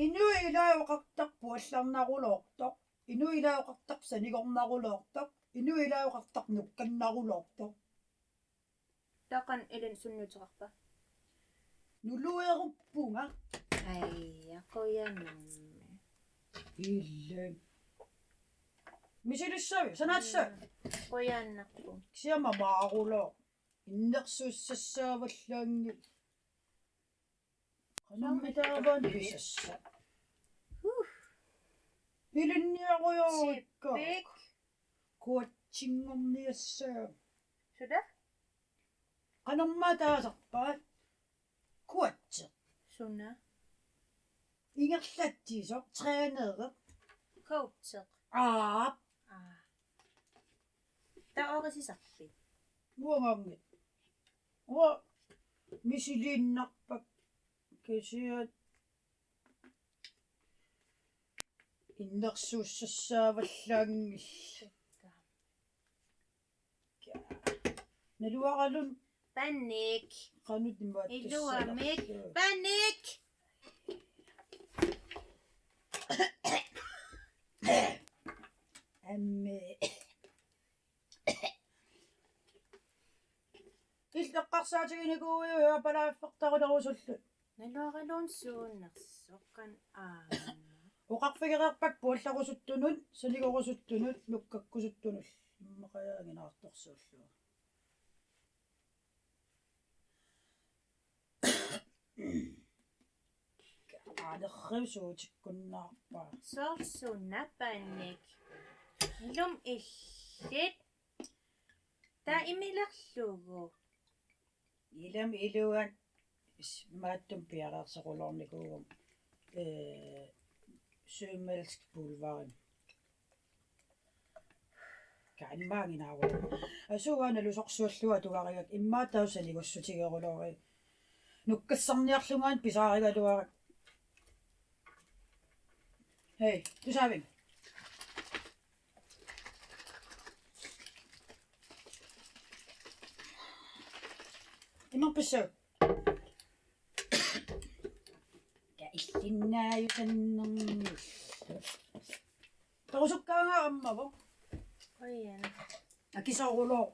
Inuit ilaasortaat puallarnaruloortoq. Inuit ilaasortaat sanigornaruloortoq. Inuit ilaasortaat nukkannaruloortoq. Takan ilin sunnuuteqarpa? Nulueruppunga. Ai, qujanarmi. Ilin. Misilissavi, sanaatsa. Qujanarpoq. Kisianni maarulooq. Innersuussassavallaanngilaq. Qanormi taava pisassaa? Huh. Ilinniarujoorikka. Sipik. Kuatsinngorniassaa. Suna? Qanormaa taasarpaat? Kuatseq. Suna? Ingerlatsisoq, trænereq. Coacheq. Aap. Aa. Taava oqisisarpit? Uangaanngilaq. Uanga misiliinnarpakka kisianni innersuussassavallaanngilaq. Naluaralunnik. Panik. Qanut imaattussanarlugu. Iluamik. Panik. Ammit. Illit eqqarsaatiginikuuiuk apalaaffertarulerusullu. Naluaraluunniit suunnersoq qanoq aamma. Oqarfigereerpakka puallarusuttunut, sanigorusuttunut, nukkakkusuttunut. Immaqajaanginaartorsuullugu. Alerriusuutikkunnaarpaa. Soorlu suna? Panik. Ilumut illit. Taava imilerlugu. Ilami iluani s-, maattumik piareersoruloornikuugama, ee, sømandspulveri. Kaimmaanginaaru. Asuuga nalusorsuullugu atugarigakku immaqa tausa sanigussutigeruloorigakku. Nukkassarniarlungaanniit pisaarigaluarakku. Hej, tusaavit? Imarpissaagut. Ka illinnaajusannermi. Torusukkaanga ammavoq. Ojan. Akisoorulooq.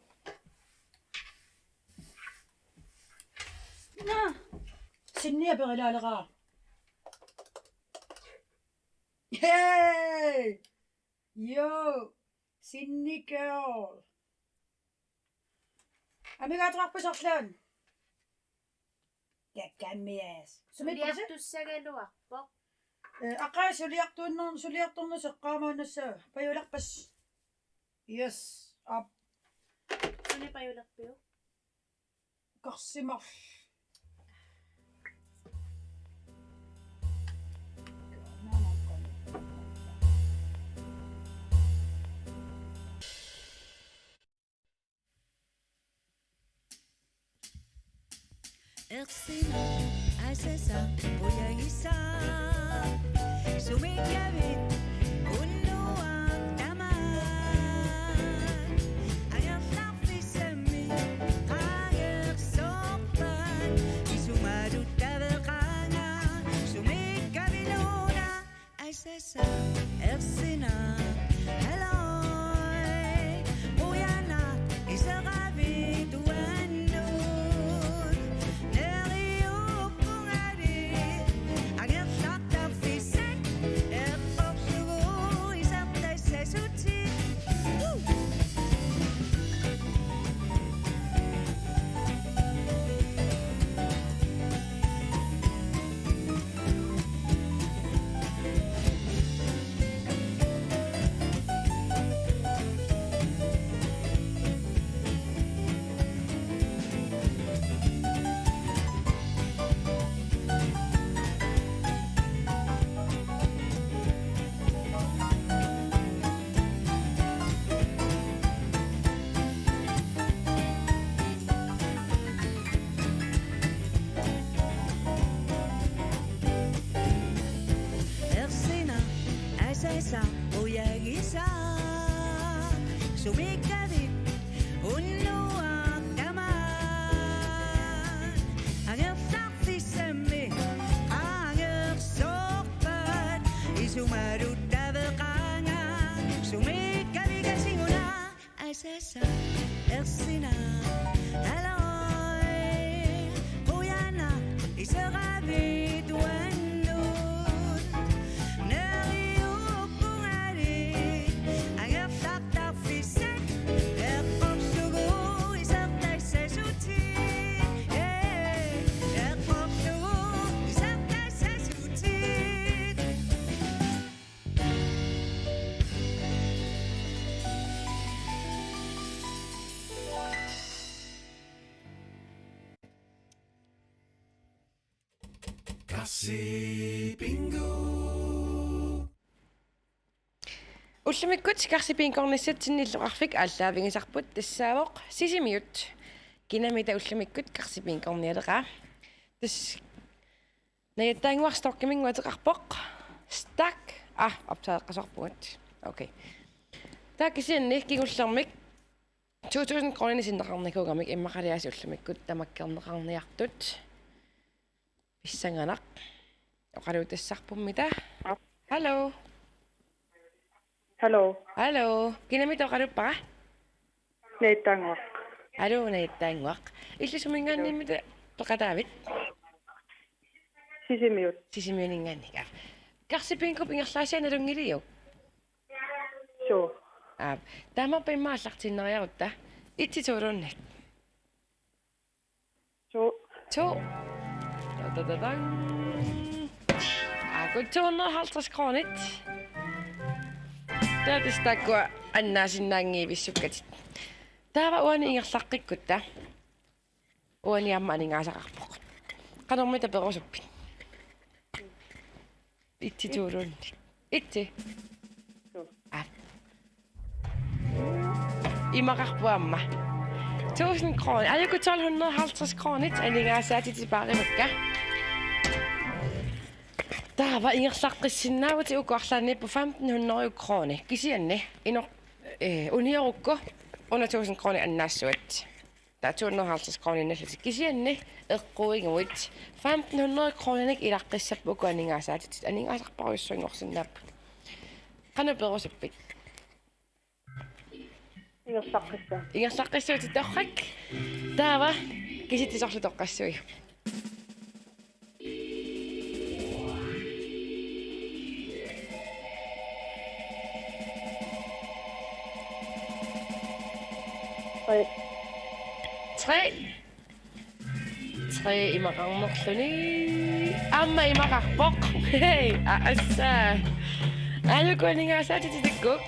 Naa. Sinni aperilaaleraa. Hey! Yo, Sinni girl. Amigaateqarpit sorlaat? Kakamias. Sumiippasi? Suliartussagaluarpoq. Ee, aqqa suliartuunner-, suliartorneq seqqaamaannassaa. Pajulerpas. Yes, up. Suni pajulerpiuk? Karsimarl. Ersinaq asasaq ujagisaq. Sumiikkavit unnuaq tamaat. Angerlarfissammi qaangersorpat. Isumaaruttaveqaanga sumiikkaviluuna. Asasaq ersinaq halløj. Qujanaq iseravit uannut. Neriuppungali angerlartarfissat eqqorlugu isertassasutit. Woo! Ersinaq asasaq ujagisaq. Sumiikkavit unnuaq tamaat. Angerlarfissammi qaangersorpat. Isumaaruttaveqaanga sumiikkavigasinnguuna. Asasaq ersinaq halløj. Iseravit uannut neriuppungali angerlartarfissat eqqorlugu isertassasutit, ee, eqqorlugu isertassasutit. Karsi Bingo. Ullumikkut Karsi Bingornissatsinni illoqarfik aallaavigisarput tassaavoq Sisimiut. Kinamita ullumikkut Karsi Bingornialeraa. Tassa Najattaannguaq Storkiminnguaq ateqarpoq. Stak. Ah, optageqqasorpugut. Okay. Taava kisianni kingullermik to tusind kroner sinneqarnikuugamik immaqaliaasiit ullumikkut tamakkerneqarniartut. Pissanganaq. Oqaluutassarpummita. Hallo. Hallo. Hallo. Kinamita oqaluuppara? Najattaannguaq. Hallo, Najattaannguaq. Illit suminngaanniimmita peqataavit? Sisimiut. Sisimiuninngaanniit. Aa. Karsi Bingoq ingerlaasiat nalunngiliuk? Suu. Aa. Taamaappa immaqa aallartiinnariarutta. Itsi tuuluunniit. To. To. Da, da, da, dang. Aajuku to hundrede og halvtreds kronit. Taava tassa taakkua annaasinnaanngivissukkatit. Taava uani ingerlaqqikkutta. Uani aamma aningaasaqarpoq. Qanormita perusuppit? Itsi tuuluunniit. Itsi. Aa. Imaqarpoq aamma. Tusind kroner. Aajuku tolv hundrede og halvtreds kronit aningaasaatitit paarivakka. Taava ingerlaqqissinnaavutit uku arlaanniipput femten hundrede kroner. Kisianni ino-, eh, uniorukku under tusind kroner annaassuat. Taava to hundrede og halvtreds kroniinnallutit kisianni eqquiguit femten hundrede kroninik ilaqqissapput uku aningaasaatitit, aningaasarpassuarujussuanngorsinnaapput. Qanoq perusuppit? Ingerlaqqissaa. Ingerlaqqissuutit torrak. Taava kisitsisorlu toqqassuiuk. Tre. Tre. Tre imaqarnerluni. Aamma imaqarpoq. Hej, a-, assa. Aajuku aningaasaatitit takkuk.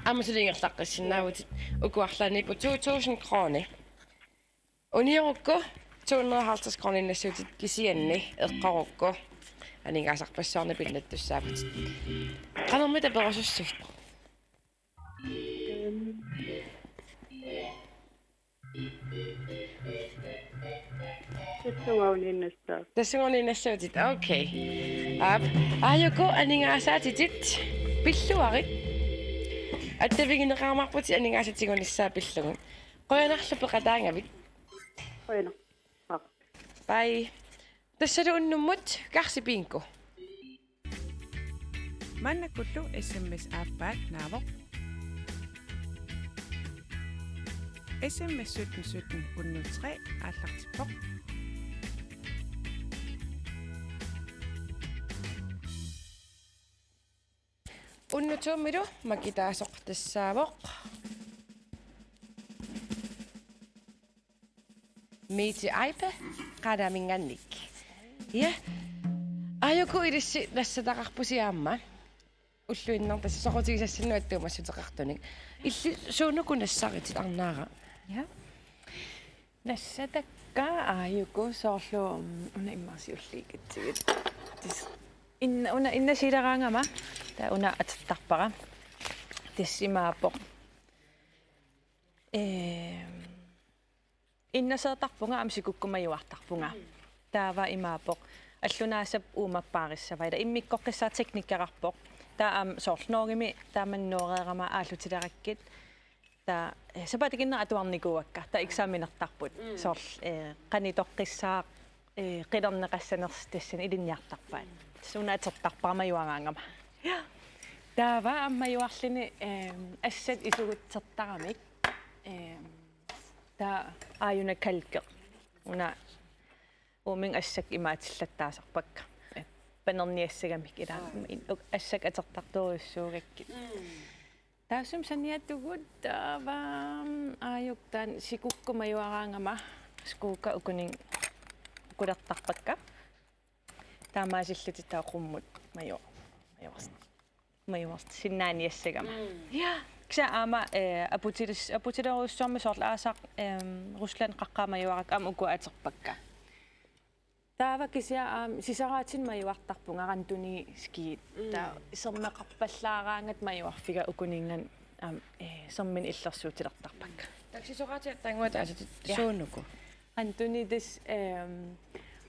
Aamma suli ingerlaqqissinnaavutit uku arlaanniipput to tusind kroner. Uniorukku to hundrede og halvtreds kroniinnassuutit kisianni eqqorukku aningaasarpassuarnik pinnattussaavutit. Qanormita perusussavit? Tassunga uniinnassaaq. Tassunga uniinnassuutit. Okay. Aap. Aajuku aningaasaatitit pilluarit. Attavigineqarumaarputit aningaasat tigunissaat pillugu. Qujanarlu peqataagavit. Qujanaq. Bye. Tassalu unnummut Karsi Bingo. Maannakkullu S M S aappaat naavoq. S M S sytten sytten hundrede tre aallartippoq. Unnutuummilu makitaasoq tassaavoq Mette Eibe, Qaanaaminngaanniit. Ja. Aajuku ilissi nassataqarpusi aamma. Ulluinnarni tassa soqutigisassannut attuumassuteqartunik. Illit suunuku nassaritit, Arnaara? Ja. Nassatakka aajuku soorlu, mm, una immaqa siulliukkatsigu. Tis-, inna, una inna siileraangama, taava una atortarpara. Tassa imaappoq. Ehm, innaseertarpunga aamma sikukkut majuartarpunga. Taava imaappoq. Allunaasap uumappaarissavaa. Ila immikkoqqissaaq teknikkerarpoq. Taava aamma soorlu Norgemi taama nooreerama aallutilerakkit. Taava, eh, sapaatip akunnera atuarnikuuakka. Taava eksamenertarput. Mm. Soorlu, eh, qanoq itoqqissaaq, eh, qilerneqassanersoq tassani ilinniartarpaat. Tassa una atortarpara majuaraangama. Taava aamma majuarluni, eh, assat isugutsertaramik. Eh, taava aajuna kalkeq. Una uuminnga assakka imaatillattaasarpakka. Panerniassagamik ila. Aa. In-, uk-, assakka atortartorujussuugakkit. Mm. Taassuma saniatigut taava aajuku taanna sikukkut majuaraangama skuukka ukuninnga ukulertarpakka. Taamaasillutik taava qummut maju-, majuars-, majuarsinnaaniassagama. Mm. Ja. Kisianni aamma, eh, aputilis-, aputilerujussuarmik soorlu aasaq, ehm, Rusland qaqqaa majuarakku aamma ukua atorpakka. Taava kisianni aamma sisaraatinik majuartarpunga randonee-skiit. Mm. Taava sermeqarpallaaraangata majuarfiga ukuninnga aamma, eh, serminik illersuutilertarpakka. Taava sisoraatit attaannguaq ataaseq. Ja. Suunuku? Randonee tassa, ehm,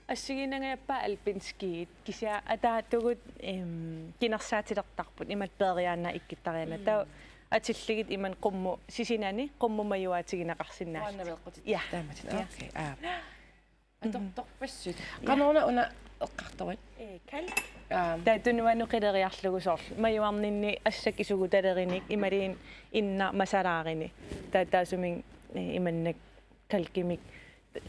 assigiinnangajappaa alpinskiit, kisianni ataattugut, ehm, kinersaatilertarput, imatut peeriaannaq ikkuttariaannaq. Mm. Taava atillugit imannak qummut sisinani, qummut majuaatigineqarsinnaalluni. Uannaveeqqutit. Ja. Taamatut. Ja. Okay, aa. Atortorpassuit. Ja. Qanoruna una eqqartorit? Ee, kalk. Aa. Taava tunuanut qileriarlugu soorlu. Majuarninni assakka isugutalerinik, imaluunniit innaq masalaarunik. Taava taassuminnga, ee, imannak kalkimik.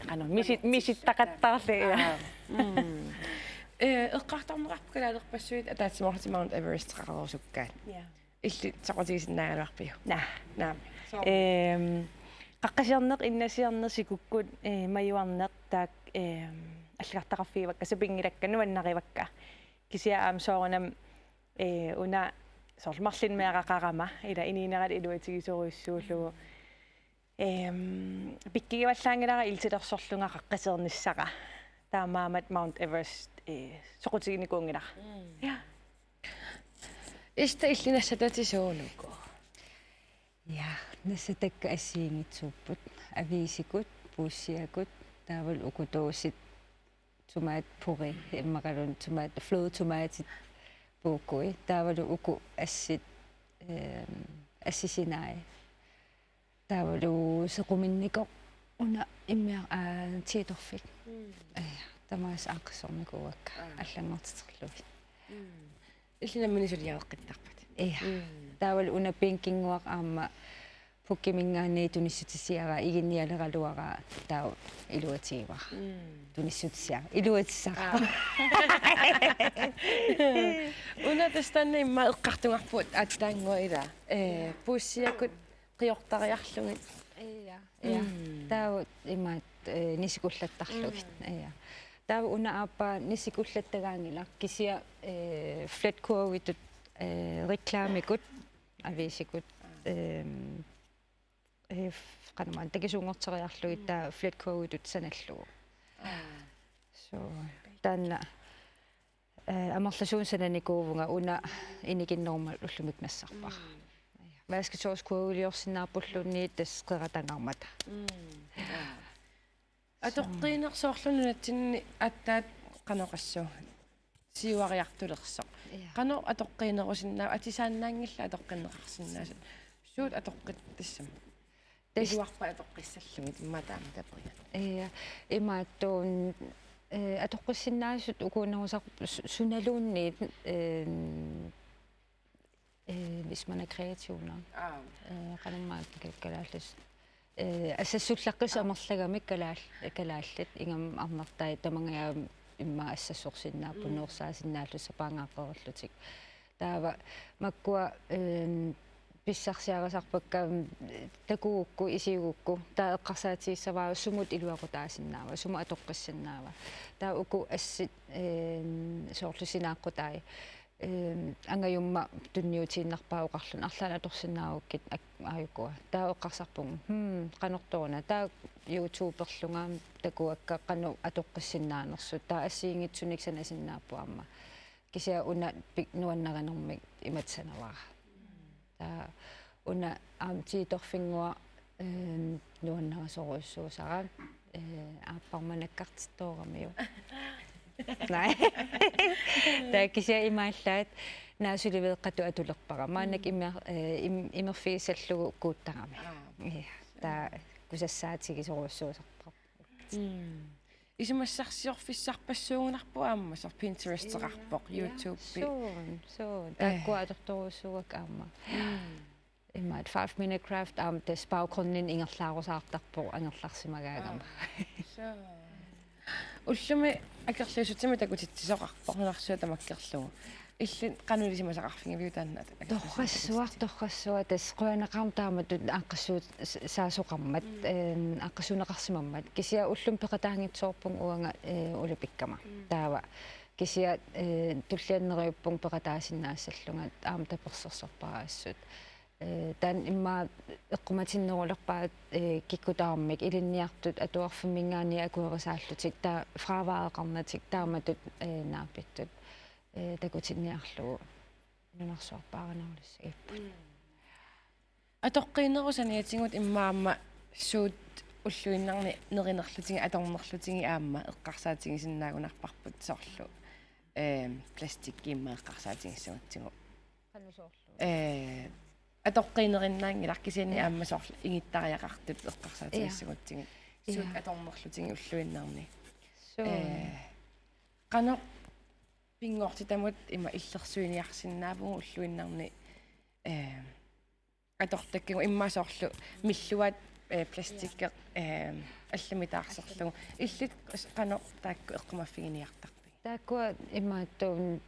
Qanoq, misi-, misittaqattaarlugit. Aa. Mm. Ee, eqqartorneqarput kalaalerpassuit ataatsimoorlutik Mount Everesteqarusukkaat. Ja. Illit soqutigisinnaagaluarpiuk? Naa. Naa. Soo. Ehm, qaqqasiorneq, innasiorneq, sikukkut, eh, majuarneq, taakku, ehm, allagartaqarfigivakka, sapinngilaakka, nuannarivakka. Kisianni aamma soorunami, eh, una soorlu marlunnik meeraqarama, ila inuunerata iluatigisorujussuullugu. Ehm, pikkugivallaanngilara iltilersorlunga qaqqasiornissara. Taamaammat Mount Everest, eh, soqutiginikuunngilara. Mm. Ja. Esta, illit nassatatit suunuku? Ja, nassatakka assigiinngitsuupput. Aviisikut, puussiakut, taavalu uku dåsit tomatpuré, immaqaluunniit tomat, flødetomatit puukui, taavalu uku assit, ehm, assisinnai. Taavalu sequminnikoq una immiaq, aa, Tiitorfik. Mm. Ja, tamaasa aaqqissornikuuakka. Aa. Allanngortiterlugit. Mm. Illit nammineq suliareqqittarpat. Ja. Mm. Taavalu una bænkinnguaq aamma pukkiminngaanniit tunissutisiara, iginnialeraluara, taava iluatigivara. Mm. Tunissutisiara. Iluatisara. Aa. Una tassa taanna immaqa eqqartugarput aatsaannguaq ila. Ee, puussiakut qiortariarlugit. Ja, ja. Mm. Taava imaattoq, eh, nisikullattarlugit. Mm. Ja. Taava una aappaa nisikullattagaanngilaq kisianni, eh, Fletkurvitut, eh, reklamikut, aviisikut, ehm, eh, f-, qanormaanna takisuunngorteriarlugit taava Fletkurvitut sanallugu. Aa. Så, taanna eh, amerlasuunik sananikuuvunga una inikinnerummat ullumikkut nassarpara. Mm. Vasketøjskurviliorsinnaapulluunniit tassa qeratangaarmata. Mm. Ja. Atoqqiinersoorlu nunatsinni aatsaat qanoq assut siuariartulersoq. Ja. Qanoq atoqqiinerusinnaa-, atisaannaanngillat atoqqinneqarsinnaasut. Suut atoqqit tassami? Tassa. Iluarpat atoqqissallugit, immaqa taama taperina. Ja, imaattoq, eh, atoqqissinnaasut ukuunerusarput su-, sunaluunniit, eh, eh, hvis man er kreativ nok. Aa. Eh, qanormaanna ka-, kalaallisut. Eh, assassullaqqisut amerlagamik kalaal-, kalaallit, ingammik arnartai tamangajaamik immaqa assassorsinnaapput, mm, nuersaasinnaallutik sapaangaaqqerillutik. Taava makkua, ehm, pissarsiarisarpakka, mm, takugukku, isigugukku, taava eqqarsaatigissavara sumut iluaqutaasinnaava, sumut atoqqissinnaava. Taava uku assit, ehm, soorlu sinaaqqutai, ehm, angajumma tunniutiinnarpaa oqarluni, arlaannik atorsinnaagukkit ak-, aajukua. Taava eqqarsarpunga, hmm, qanortoq una. Taava YouTuberlunga takuakka qanoq atoqqissinnaanersut. Taava assigiinngitsunik sanasinnaapput aamma. Kisianni una pik-, nuannarinermik imatut sanavara. Taava una aamma Tiitorfinnguaq, eh, nuannarisorujussuusara, eh, aapparma nakkartittooramiuk. Naa. Taava kisianni imaallaat naasuliveeqqatut atulerpara. Maannakkut, mm, imer-, eh, im-, imerfigissallugu kuuttarami. Aa. Ja. Taava kusassaatigisorujussuusarpara. Mm. Isumassarsiorfissarpassuugunarpoq aamma, soorlu Pinteresteqarpoq, ja, YouTube. Suun, suun. Eh. Taakkua atortorujussuuakka aamma. Mm. Imaattoq five minute craft aamma tassa baggrundi ingerlaarusaartarpoq angerlarsimagaangama. Aa, soo. Ullumi akerliussutsimik takutitsisoqarpoq nunarsuaq tamakkerlugu. Illit qanoq ilisimasaqarfigiviuk taanna akerliussutsimik? Torrassuaq, torrassuaq, tassa qujanaqaaq taamatut aaqqissuussaasoqarmat, mm, eh, aaqqissuunneqarsimammat. Kisianni ullumi peqataanngitsoorpunga uanga, eh, ulapikkama. Mm. Taava. Kisianni, eh, tulliani neriuppunga peqataasinnaassallunga aamma tapersersorpara assut. Eh, taanna immaqa eqqumatinnerulerpaat, eh, kikkut tamarmik ilinniartut atuarfimminngaanniit akuerisaallutik, taava fraværerneqarnatik taamatut, eh, naapittut, eh, takutinniarlugu nunarsuaq paarinarulissagipput. Mm. Atoqqiinerup saniatigut immaqa aamma suut ulluinnarni nerinerlutigit atornerlutigit aamma eqqarsaatigisinnaagunarparput soorlu, eh, plastikki immaqa eqqarsaatigissagutsigu. Qanoq soorlu? Eh, atoqqiinerinnaanngilaq kisianni, ja, aamma soorlu ingittariaqartut eqqarsaatigissagutsigit. Ja. Suut, ja, atornerlutigit ulluinnarni. Suu. Eh, qanoq pinngortitamut ima illersuiniarsinnaavugut ulluinnarni, eh, atortakkagut immaqa soorlu milluaat, eh, plastikki, eh, allamik taarserlugu. Illit qanoq taakku eqqumaffiginiartarpigit? Taakkua imaattuun,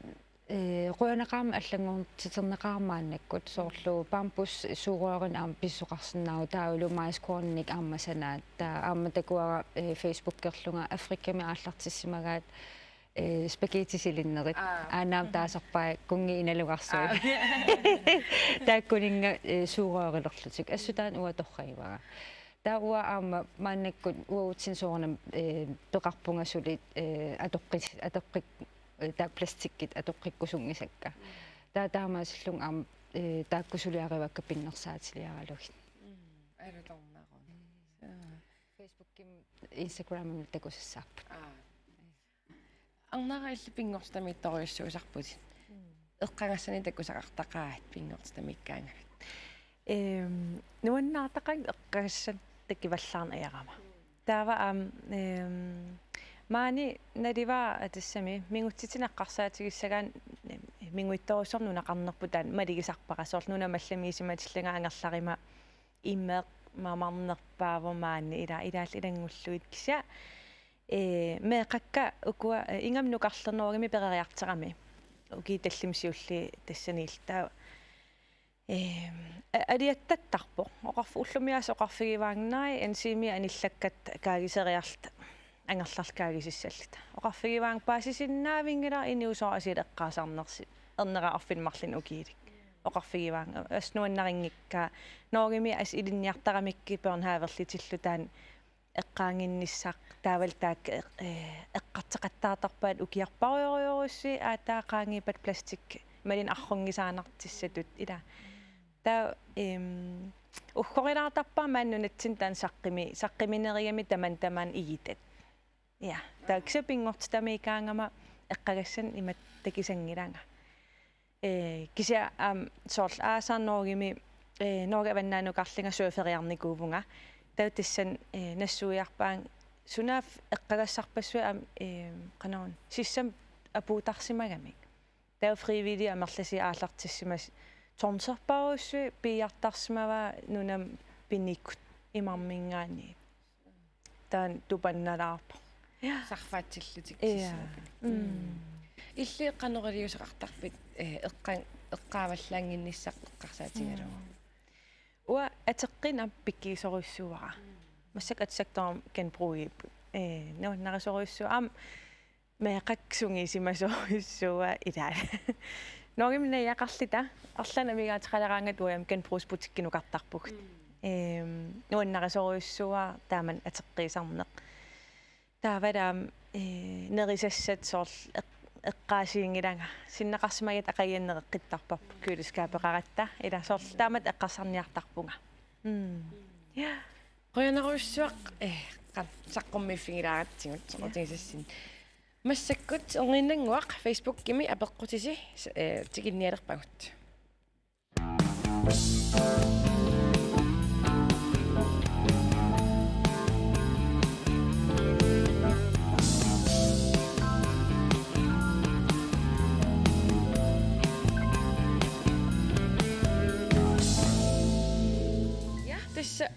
eh, qujanaqaaq allanngortiterneqaaq maannakkut soorlu bambus sugerørinik aamma pisoqarsinnaavoq taavalu majskorninik aamma sanaat. Taava aamma takuara, eh, Facebookerlunga Afrikami aallartissimagaat, eh, spaghettisilinnerit. Aa. Aana aamma taasarpaat kunngi inalugarsuit. Aa. Taakkuninnga, eh, sugerørilerlutik. Assut taanna uanga torragivara. Taava uanga aamma maannakkut uagutsinnut soorunami, eh, peqarpunga suli, eh, atoqqis-, atoqqik-, eh, taakku plastikkit atoqqikkusunngisakka. Taava taamaasillunga aamma, eh, taakku suliarivakka pinnersaatiliaralugit. Mm, alutornaruni. Mm. Suu. Facebookimi, Instagramimi takusassaapput. Aa. Arnara, illit pinngortitamiittorujussuusarputit. Mm. Eqqagassanik takusaqartaqaat pinngortitamiikkaangamik. Ehm, nuannaartaqaanga eqqagassanik takuvallaarneq ajorama. Taava aamma, ehm, maani nalivara tassami mingutsitsineq eqqarsaatigissagaanni, ehm, minguittorujussuarmik nunaqarnerput taanna malugisarpara soorlu nunamut allamiisimatillunga angerlaruma imeq mamarnerpaavoq maani ila-, ilaallu ilanngullugit kisianni, eh, meeqqakka ukua, eh, ingammik nukarlerneq Norgemi peroriartorami. Ukiut tallimat siulliit tassaniillu taava. Eh, a-, aliattattarpoq. Oqarf-, ullumiaasoq oqarfigivaannga, naak enzymit anillakkat kaagiseriarluta angerlarluta kaagisissalluta. Oqarfigivaannga paasisinnaavinngilara inuusoq asiit eqqaasarnersi. Ernera arfineq-marlunnik ukiulik. Oqarfigivaannga. Assut nuannarinngikkaa. Norgemi assut ilinniartaramikkit børnehaverlutillu taanna eqqaannginnissaq taavalu taakku eq-, eh, eqqartoqattaartarpaat ukiorparujorujussuit aatsaat qaangiuppat plastik imaluunniit arrunngisaannartussatut ila. Taava, ehm, uggorilaartarpara maani nunatsinni taanna saqqumi-, saqquminerugami tamanna tamaana igitat. Ja, taava kisianni pinngortitamiikkaangama eqqagassanik imatut takusanngilanga. Eh, kisianni aamma soorlu aasaq Norgemi, eh, Norge avannaanukarlunga surferiarnikuuvunga. Taava tassani, eh, nassuiarpaannga sunaaffa eqqagassarpassuit aamma, eh, qanoruna sissami apuuttarsimagamik. Taava frivillige amerlasuut aallartissimasut tonserparujussuit piiartarsimavaat nunami pinikkut imarminngaanniit. Taanna tupannalaarpoq. Ja. Sarfaatsillutik. Ja. Sissami pinik. Mm. Illit qanoq iliuuseqartarpit, eh, eqqa-, eqqaavallaannginnissaq eqqarsaatigalugu? Mm. Uanga ateqqineq aamma pikkusorujussuuara. Mm. Massakkut atisakkat tamarmik genbrugiupput. Eh, nuannarisorujussuuara. Aamma meeqqakka sungiusimasorujussuuara ilaa. Norgemi najugaqarluta arlaannik amigaateqaleraangatta uagut aamma genbrugsbutikkinukartarpugut. Mm. Ehm, nuannarisorujussuuara taamani ateqqiisarneq. Taavalu aamma, eh, nerisassat soorlu eq-, eqqaasiinngilanga. Sinneqarsimagatta aqaguani eqqittarparput køleskabeqaratta. Ila soorlu taamatut eqqarsarniartarpunga. Mm. Ja. Qujanarujussuaq, eh, qan-, saqqummiiffigilaaratsigit, ja, soqutigisassinnik. Massakkut erniinnannguaq Facebookimi apeqqutisi, s-, eh, tikinnialerpagut. Ja, tassa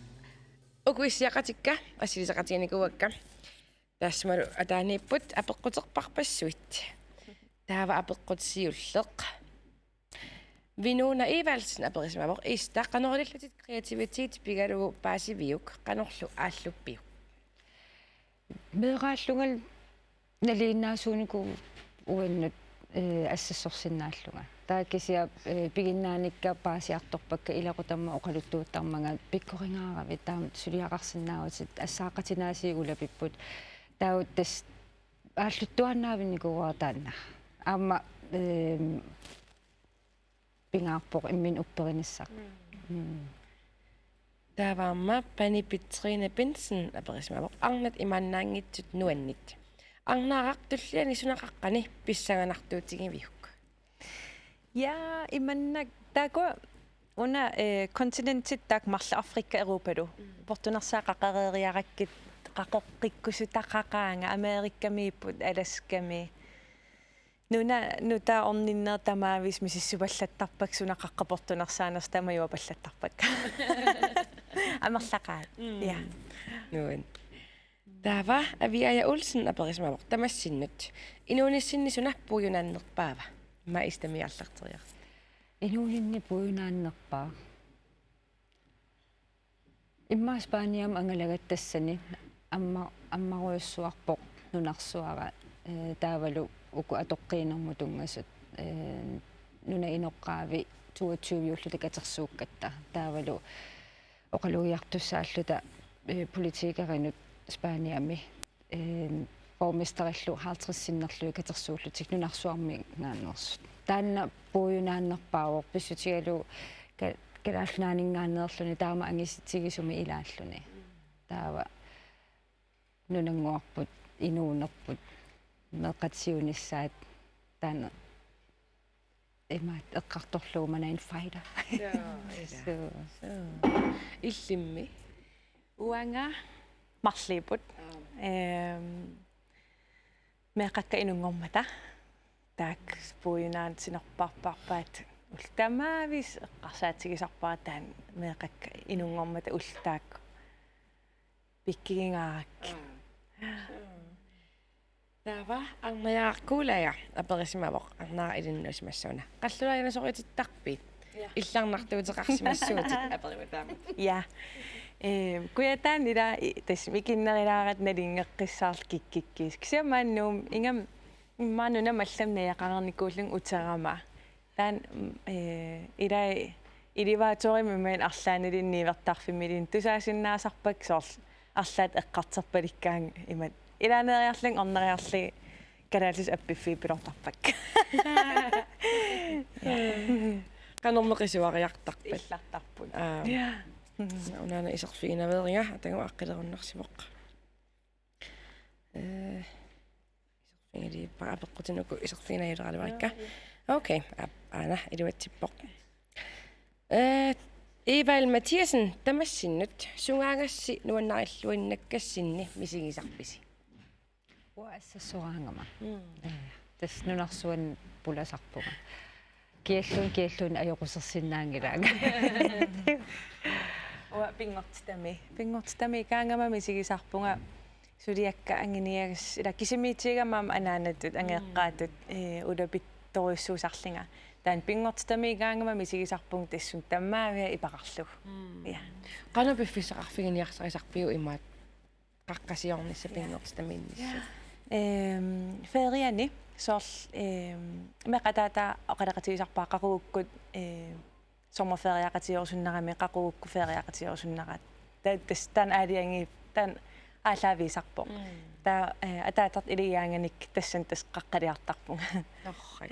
uku issiaqatikka, assilisaqatiginikuuakka. Taassumalu ataaniipput apeqquterpassuit. Taava apeqqut siulleq. Vinuna Evaldsen aperisimavoq: Ista, qanoq ilillutit kreativitet pigalugu paasiviuk, qanorlu aalluppiuk? Meeraallungalu nalinginnaasuunikuuvoq uannut, eh, assassorsinnaallunga. Taava kisianni, eh, piginnaanikka paasiartorpakka, ilaqutama oqaluttuuttarmanga: Pikkorigaaravit, taama suliaqarsinnaavutit, assaaqatinaasiit ulapipput. Taava tassa aalluttuaannaavinnikuuara taanna. Aamma, ehm, pingaarpoq imminut upperinissaq. Mm. Mm. Taava aamma Pani Petrine Bentzen aperisimavoq: Arnat imaannaanngitsut nuannit. Arnaaraq, tulliani suna qaqqani pissanganartuutigiviuk? Ja, imannak taakku una, eh, kontinentit taakku marluk Afrika, Europalu. Mm. Portunersaat qaqereeriarakkit, qaqeqqikkusutaqaqaanga, Amerikamiipput, Alaskami. Nuna, nutaaq orninneq tamaavimmik misissupallattarpakka, suna qaqqap portunersaanersoq tamajuapallattarpakka. Amerlaqaat. Mm. Ja. Nuann. Taava Aviaja Olsen aperisimavoq tamassinnut: Inuunissinni suna puiunaannerpaava? Immaqa Istami aallarteriarsi. Inuuninni puiunaannerpaaq. Immaqa Spaniami angalagatta tassani amma-, ammarujussuarpoq nunarsuara, eh, taavalu uku atoqqiinermut tunngasut, eh, nunap inoqqaavi toogtyve-ulluta katersuukkatta. Taavalu oqalugiartussaalluta, eh, politikerinut Spaniami, eh, borgmesterillu halvtreds sinnerlugit katersuullutik nunarsuarminngaanneersut. Taanna puiunaannerpaavoq, pissutigalugu ka-, Kalaallit Nunaanninngaanneerluni taama angitigisumik ilaalluni. Taava nunannguarput, inuunerput, meeqqat siunissaat, taanna imaat eqqartorlugu: Man a fighter. Ja, ja. So. So. Illimmi? Uanga marluupput. Aap. Ehm, meeqqakka inunngormata. Taakku puiunaannerpaarpaat. Ullut tamaavimmik eqqarsaatigisarpara taanna, meeqqakka inunngormata ullut taakku pikkigingaarakkit. Aap. So. Taava Arnajaraq Kuulaja aperisimavoq, Arnaaraq ilinnut isumassaq una: Qallulaaginnasoriutittarpit? Ja. Illarnartuuteqarsimassuutit? Aperivoq taamatut. Ja. Ehm, Kujataani ila i-, tassa mikinnerulaaratta nalunngeqqissaarlugu kikkikkiisut. Kisianni maani Nuummi ingammik immaqa nunamut allamut najugaqarnikuullunga uterama. Taanna, mm, eh, ilai elevatorimi imaluunniit arlaanniluunniit niuertarfimmiluunniit tusaasinnaasarpakka, soorlu arlaat eqqartorpalikkaangat imatut: Ilaaneeriarlunga orneriarlunga kalaallisut appiffiit pilortarpakka. Qanormi qisuariartarpat? Illartarput. Aap. Ja. Unaana iserfiginaveeriga, atagu aaqqilerunnarsivoq. Eh, iserfigiliippara, apeqqutinik uku iserfiginajuleraluarikka. Ja, ja. Okay, aap, aana iluatsippoq. Eh, Evald Mathiassen tamassinnut: Sungaagassi nuannarilluinnakkassinni misigisarpisi? Uanga assassoraangama. Mm. Eh, tassa nunarsuanni pulasarpunga. Kialluunniit, kialluunniit ajoqusersinnaanngilaanga. Uanga pinngortitami. Pinngortitamiikkaangama misigisarpunga suliakka anguniagassat, ila kisimiitigigama aamma anaanatut, mm, angajoqqaatut, eh, ulapittorujussuusarlunga. Taanna pinngortitamiikkaangama misigisarpunga tassunga tamaavia ipaqarlugu. Mm. Ja. Qanoq piffissaqarfiginiarsarisarpiuk imaattoq qaqqasiornissaq, ja, pinngortitamiinnissaq? Ja. Ehm, feriani soorlu, ehm, meeqqat ataataat oqaloqatigisarpaat qaqugukkut, ehm, sommerferieqatigerusunnarami, qaqugukkut ferieqatigerusunnaraat. Ta-, tassa taanna aalajangi-, taanna aallaavigisarpoq. Mm. Taava, eh, ataatartut ilagigaangakkit tassani tassa qaqqaliartarpunga. Torrak.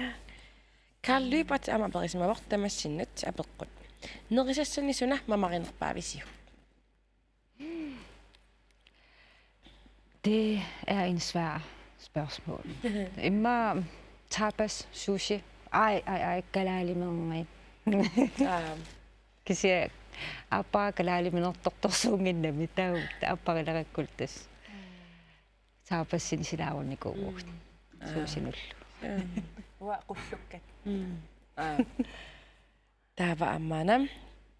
Carl Lyberth aamma aperisimavoq tamassinnut apeqqut: Nerisassani suna mamarinerpaavisiuk? Det er en svær spørgsmål. Immaqa tapas, sushi. Ej, ej, ej, kalaalimeernerit. Aap. Kisianni aappara kalaaliminertortorsuunnginnami, taava aapparilerakku tassa tapassinik silaarunikuuvugut. Mm. Aap. Sushinullu. Aap. Uanga qullukkat. Mm. Aap. Taava aamma una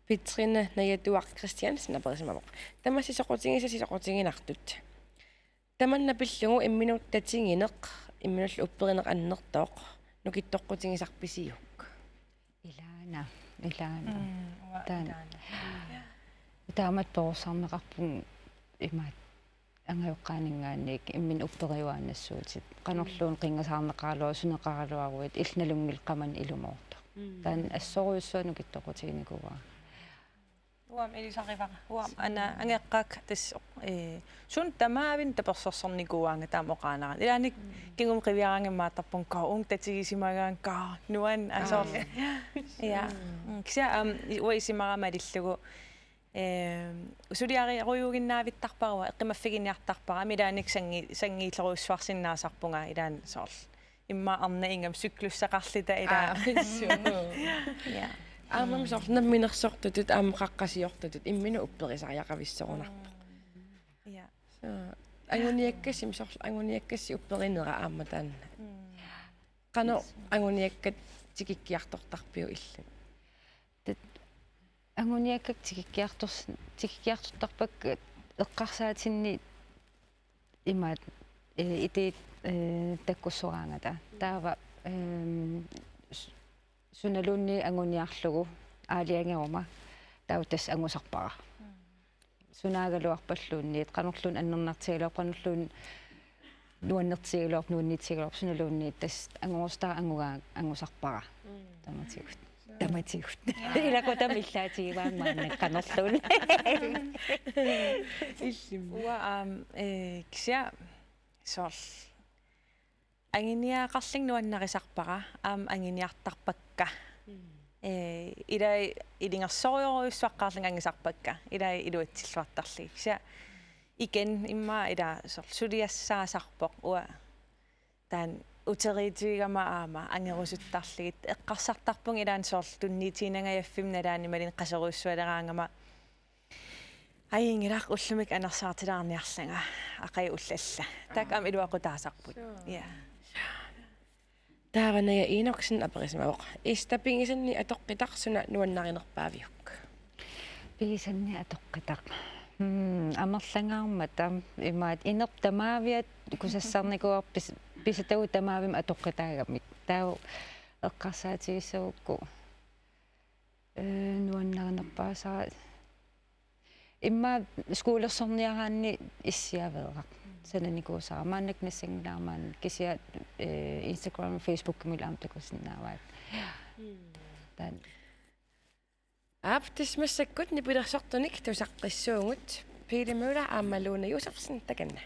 Petrine Najatuaq Christiansen aperisimavoq: Tamassi soqutigisasi soqutiginartut? Tamanna pillugu imminut tatigineq, imminullu upperineq annertooq, nukittoqqutigisarpisiuk? Ilaana, ilaana. Mm, uanga taanna. Ilaana. Taamatut perorsarneqarpunga imaat angajoqqaaninngaanniit imminut upperiuaannassuutit. Qanorluunniit qinngasaarneqaraluaruit, suneqaraluaruit, illit nalunngillat qamani ilumoortoq. Mm. Taanna assorujussuaq nukittoqqutiginikuuara. Uanga ilisarivara. Uanga ana angajoqqaakka tassa, eh, suna tamavimmik tapersersornikuuaanga taama oqaannarlunga. Ilaanni kingumut qiviaraangat imaattarpunga, uunga tatigisimagaangat, nuann-, aa, soorlu. Aa. Ja. Mm. Mm, kisianni aamma i-, uanga isumaqarama malillugu, eh, suliariarujuuginnaavittarpara, eqqumaffiginiartarpara, aamma ilaanni sanngi-, sanngiillerujussuarsinnaasarpunga ilaanni soorlu. Immaqa arnat ingammik cyklussaqarluta ilaa. Aa, suu. Ja. Aammami soorlu namminersortutut aamma qaqqasiortutut imminut upperisariaqavissorunarpoq. Ja. Suu. Anguniakkassi, soorlu anguniakkassi upperinera aamma taanna. Mm. Qanoq anguniakkat tikikkiartortarpiuk illit? Tat-, anguniakkakka tikikkiartors-, tikikkiartortarpakka eqqarsaatinni imaat, eh, itiit, eh, takkussoraangata. Taava, ehm, s-, sunaluunniit anguniarlugu aalajangeruma taava tassa angusarpara. Sunaagaluarpalluunniit, qanorluunniit annernartigaluarpat, qanorluunniit nuannertigigaluarpat, nuanniitigigaluarpat, sunaluunniit tassa angorusutara angugaa-, angusarpara. Mm. Tamatigut. Tamatigut. Ilaquttamik illaatigivaanga maanna qanorluunniit. Illimmi. Uanga aamma, eh, kisianni soorlu anguniagaqarlunga nuannarisarpara, aamma anguniartarpakka. Mm. Eh, ilai ilungersorujorujussuaqqaarlunga angusarpakka, ilai iluatsilluartarlugit. Kisianni igen immaqa ilaa soorlu suliassaasarpoq uanga taanna uteriitigigama aamma angerusuttarlugit. Eqqarsartarpunga ilaanni soorlu tunniutiinangajaffimmik nalaani imaluunniit qasorujussualeraangama. Ajunngilaq, ullumikkut anersaartilaarniarlunga aqagu ullallaa. Taakku aamma iluaqutaasarput. Suu. Ja. Taava Naja Enoksen aperisimavoq: Ista, pigisanni atoqqitaq suna nuannarinerpaaviuk? Pigisanni atoqqitaq. Hmm, amerlangaarmata imaat inerpoq tamaviat kusassarnikuuarput pis-, pisutagut tamavimmik atoqqitaagamik. Taava eqqarsaatigissagukku, eh, nuannarinerpaasara. Immaqa skolersorniaraanni issiaveeraq. Sananikuusara. Maannakkut nassanngilara maani, kisianni, eh, Instagram, Facebookimut aamma takusinnaavaat. Mm. Taanna. Aap, tassa massakkut nipilersortunik tusaqqissuugut. Pele Møller aamma Lone Josefsen takanna.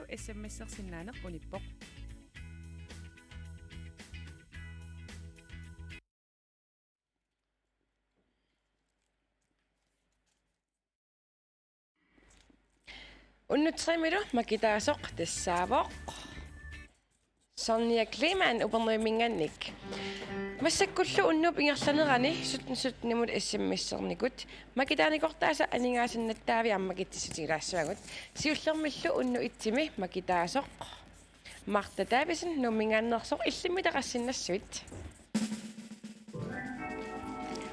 S M S-ersinnaaneq unippoq. Unnuk tremilu makitaasoq tassaavoq Sonja Kleemann Upernavimminngaanniit. Massakkullu unnuup ingerlanerani sytten sytten-imut S M S-ernikut makitaanikortaasa aningaasannattaavia aamma makitsissutigilaassavagut. Siullermillu unnuk et-imi makitaasoq Martha Davidsen Nuumminngaanneersoq, illimmi taqassinnassuit.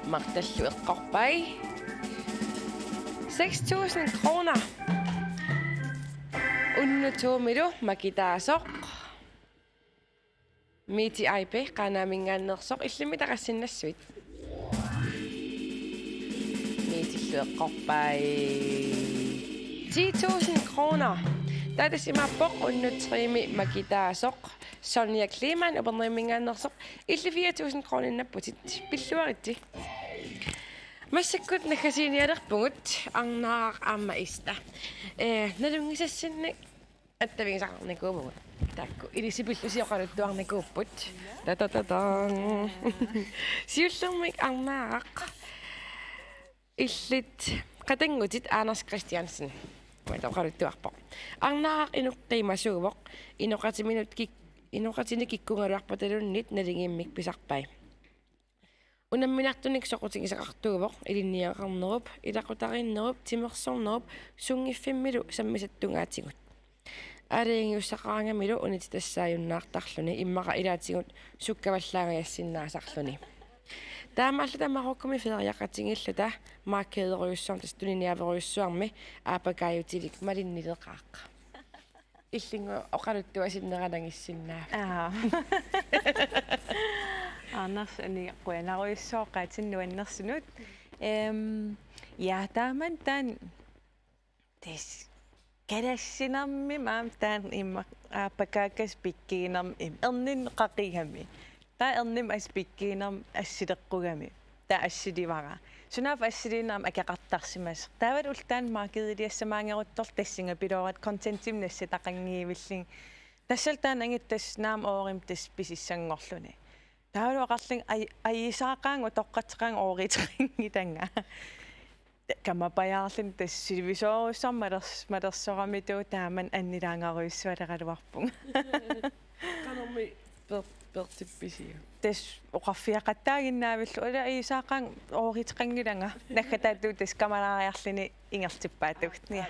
Martallu eqqorpai. Seks tusind kroner. Unnuk to-milu makitaasoq Mette Ejbe Qaanaaminngaanneersoq, illimmi taqassinnassuit. Mettellu eqqorpai. Ti tusind kroner. Taava tassa imaappoq unnuk tre-mi makitaasoq Sonja Kleemann Upernavimminngaanneersoq, illit fire tusind kroninngorputit. Pilluaritsi. Massakkut naggasiinialerpugut Arnaaraq aamma Ista. Eh, nalunngisassinnik attavigisaqarnikuuvugut. Taakku ilissi pillusi oqaluttuarnikuupput. Ta ta ta ta. Siullermik Arnaaraq, illit qatanngutit Anders Christiansen. Imatut oqaluttuarpoq: Arnaaraq inoqqiimasuuvoq, inoqatiminut kik-, inoqatini kikkuugaluarpataluunniit naligiimmik pisarpai. Unamminartunik soqutigisaqartuuvoq ilinniagaqarnerup, ilaqutariinnerup, timersornerup sunngiffimmilu sammisattungaatigut. Aalajangiussaqaraangamilu unitsitassaajunnartarluni, immaqa ilaatigut sukkavallaangajassinnaasarluni. Taamaalluta Marokkumi feriaqatigiilluta markederujussuarmi, tassa tuniniaaverujussuarmi, aapakaajutilik malinnileqaaq. Illinngooq oqaluttuasinneranangissinnaava. Aa. Anders, aniga qujanarujussuaq oqaatsit nuannersunut. Ehm, ja, taamani taanna tassa kalassinermi aamma taanna immaqa aappakaakkasoq pikkiginermi, im, erninnut qaqigami. Taava erninnut assut pikkiginermi assileqqugami. Taava assilivara. Sunaaffa assiliineq aamma akeqartarsimasoq. Taavalu ulloq taanna markediliassamaanngeruttorlu tassunga pilooratta contentimik nassataqanngivillunga. Tassalu taanna angutit tassa naamik oorimik tassa pisissanngorluni. Taavalu oqarlunga aj-, ajuusaaqaanga utoqqatseqaanga ooriuteqanngilanga. Kamapajaarluni tassa sivisoorujussuarmik malers-, malersoramitut taamani annilaangarujussualeraluarpunga. Qanormi per-, pertippisiuk? Tassa oqarfiaqattaaginnaavillugu, ila ajuusaaqaanga ooriuteqanngilanga. Naggataatigut tassa kamalaariarluni ingerlappaatigut. Ja.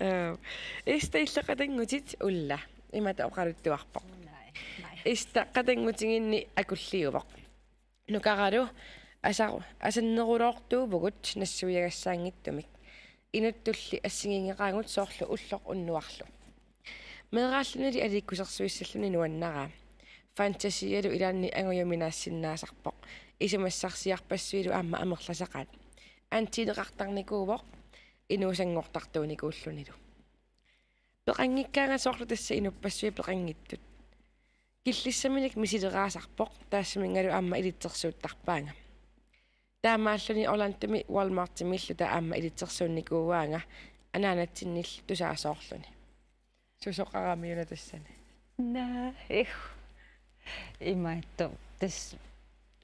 Eh, Ista, illit qatanngutit? Ulla imatut oqaluttuarpoq. Ista qatanngutiginni akulliuvoq. Nukaralu asa-, asanneruloortuuvugut nassuiagassaanngitsumik. Inuttulli assigiinngeqaagut soorlu ulloq unnuarlu. Meeraallunili aliikkusersuissalluni nuannaraa. Fantasialu ilaanni angujuminaassinnaasarpoq. Isumassarsiarpassuilu aamma amerlasaqaat. Antiineqartarnikuuvoq inuusanngortartuunikuullunilu. Peqanngikkaangat soorlu tassa inuppassuit peqanngitsut. Killissaminik misileraasarpoq, taassuminngalu aamma ilitsersuuttarpaanga. Taamaalluni Orlandomi Walmartimiilluta aamma ilitsersuunnikuuaanga anaanatsinnillu tusaasoorluni. Susoqarami una tassani? Naa, eh. Imaattoq, tassa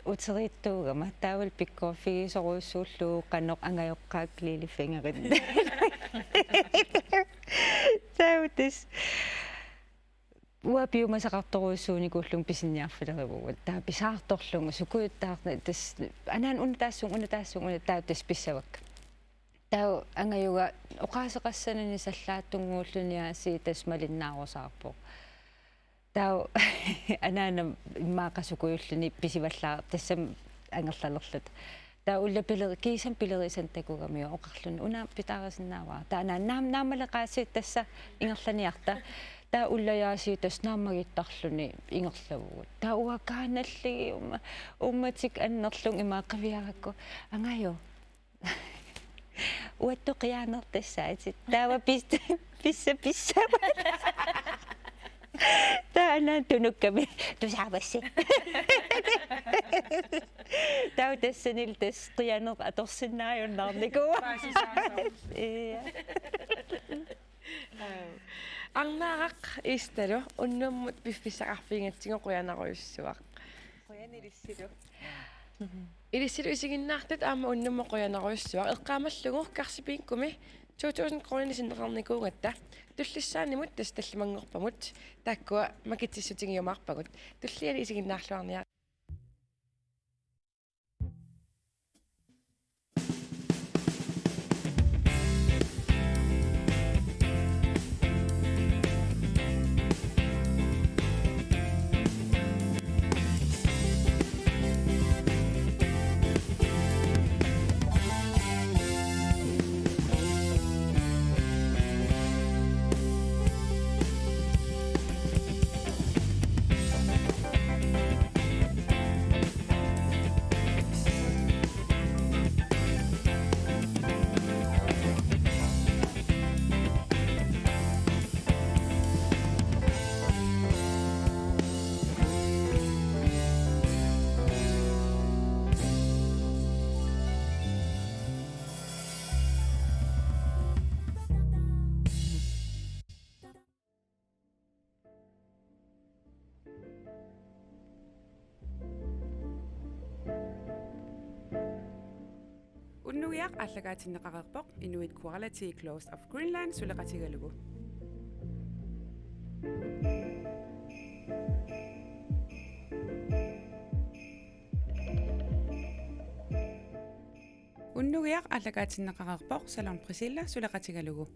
uteriittuugama, taavalu pikkoreerfigisorujussuullugu qanoq angajoqqaakka lillefingerinni. Taava tassa uanga piumasaqartorujussuunikuullunga pisiniarfilerivugut. Taava pisaartorlunga sukujuttaarneq, tassa anaana una taassuunga, una taassuunga, una, taava tassa pissavakka. Taava angajuga oqaaseqassanani sallaatsunnguulluni aasiit tassa malinnaarusaarpoq. Taava anaana immaqa sukujulluni pisivallaaq tassami angerlalerluta. Taava Ulla pileri-, kiisami pilerisanik takugamiuk oqarluni: Una pitaarisinnaavara? Taava anaana: Naam-, naammaleqaasi, tassa ingerlaniarta. Taava Ulla aasiit tassa naammagittarluni ingerlavugut. Taava uanga kaanalligiumma uummatik annerlunga ima qiviarakku: Angajoq, uattut qiianertassaatit. Taava pis-, pissa-, pissava. Taava anaana tunukkami: Tusaavassi. Taava tassanilu tassa qiianeq atorsinnaajunnaarnikuuvoq. Paasisaasoq. Ja. Arnaaraq Istalu, unnummut piffissaqarfigigatsigu qujanarujussuaq. Qujan ilissilu. Ilissilu isiginnaartut aamma unnummut qujanarujussuaq. Eqqaamallugu Karsi Pinkumi to tusind kroner sinneqarnikuugatta. Tullissaanimut tassa tallimanngorpamut taakkua makitsissutigiumaarpagut. Tulliani isiginnaarluarniaruk. Unnugiaq aallakaatinneqareerpoq Inuit Quality Clothes of Greenland suleqatigalugu. Unnugiaq aallakaatinneqareerpoq Salon Priscilla suleqatigalugu.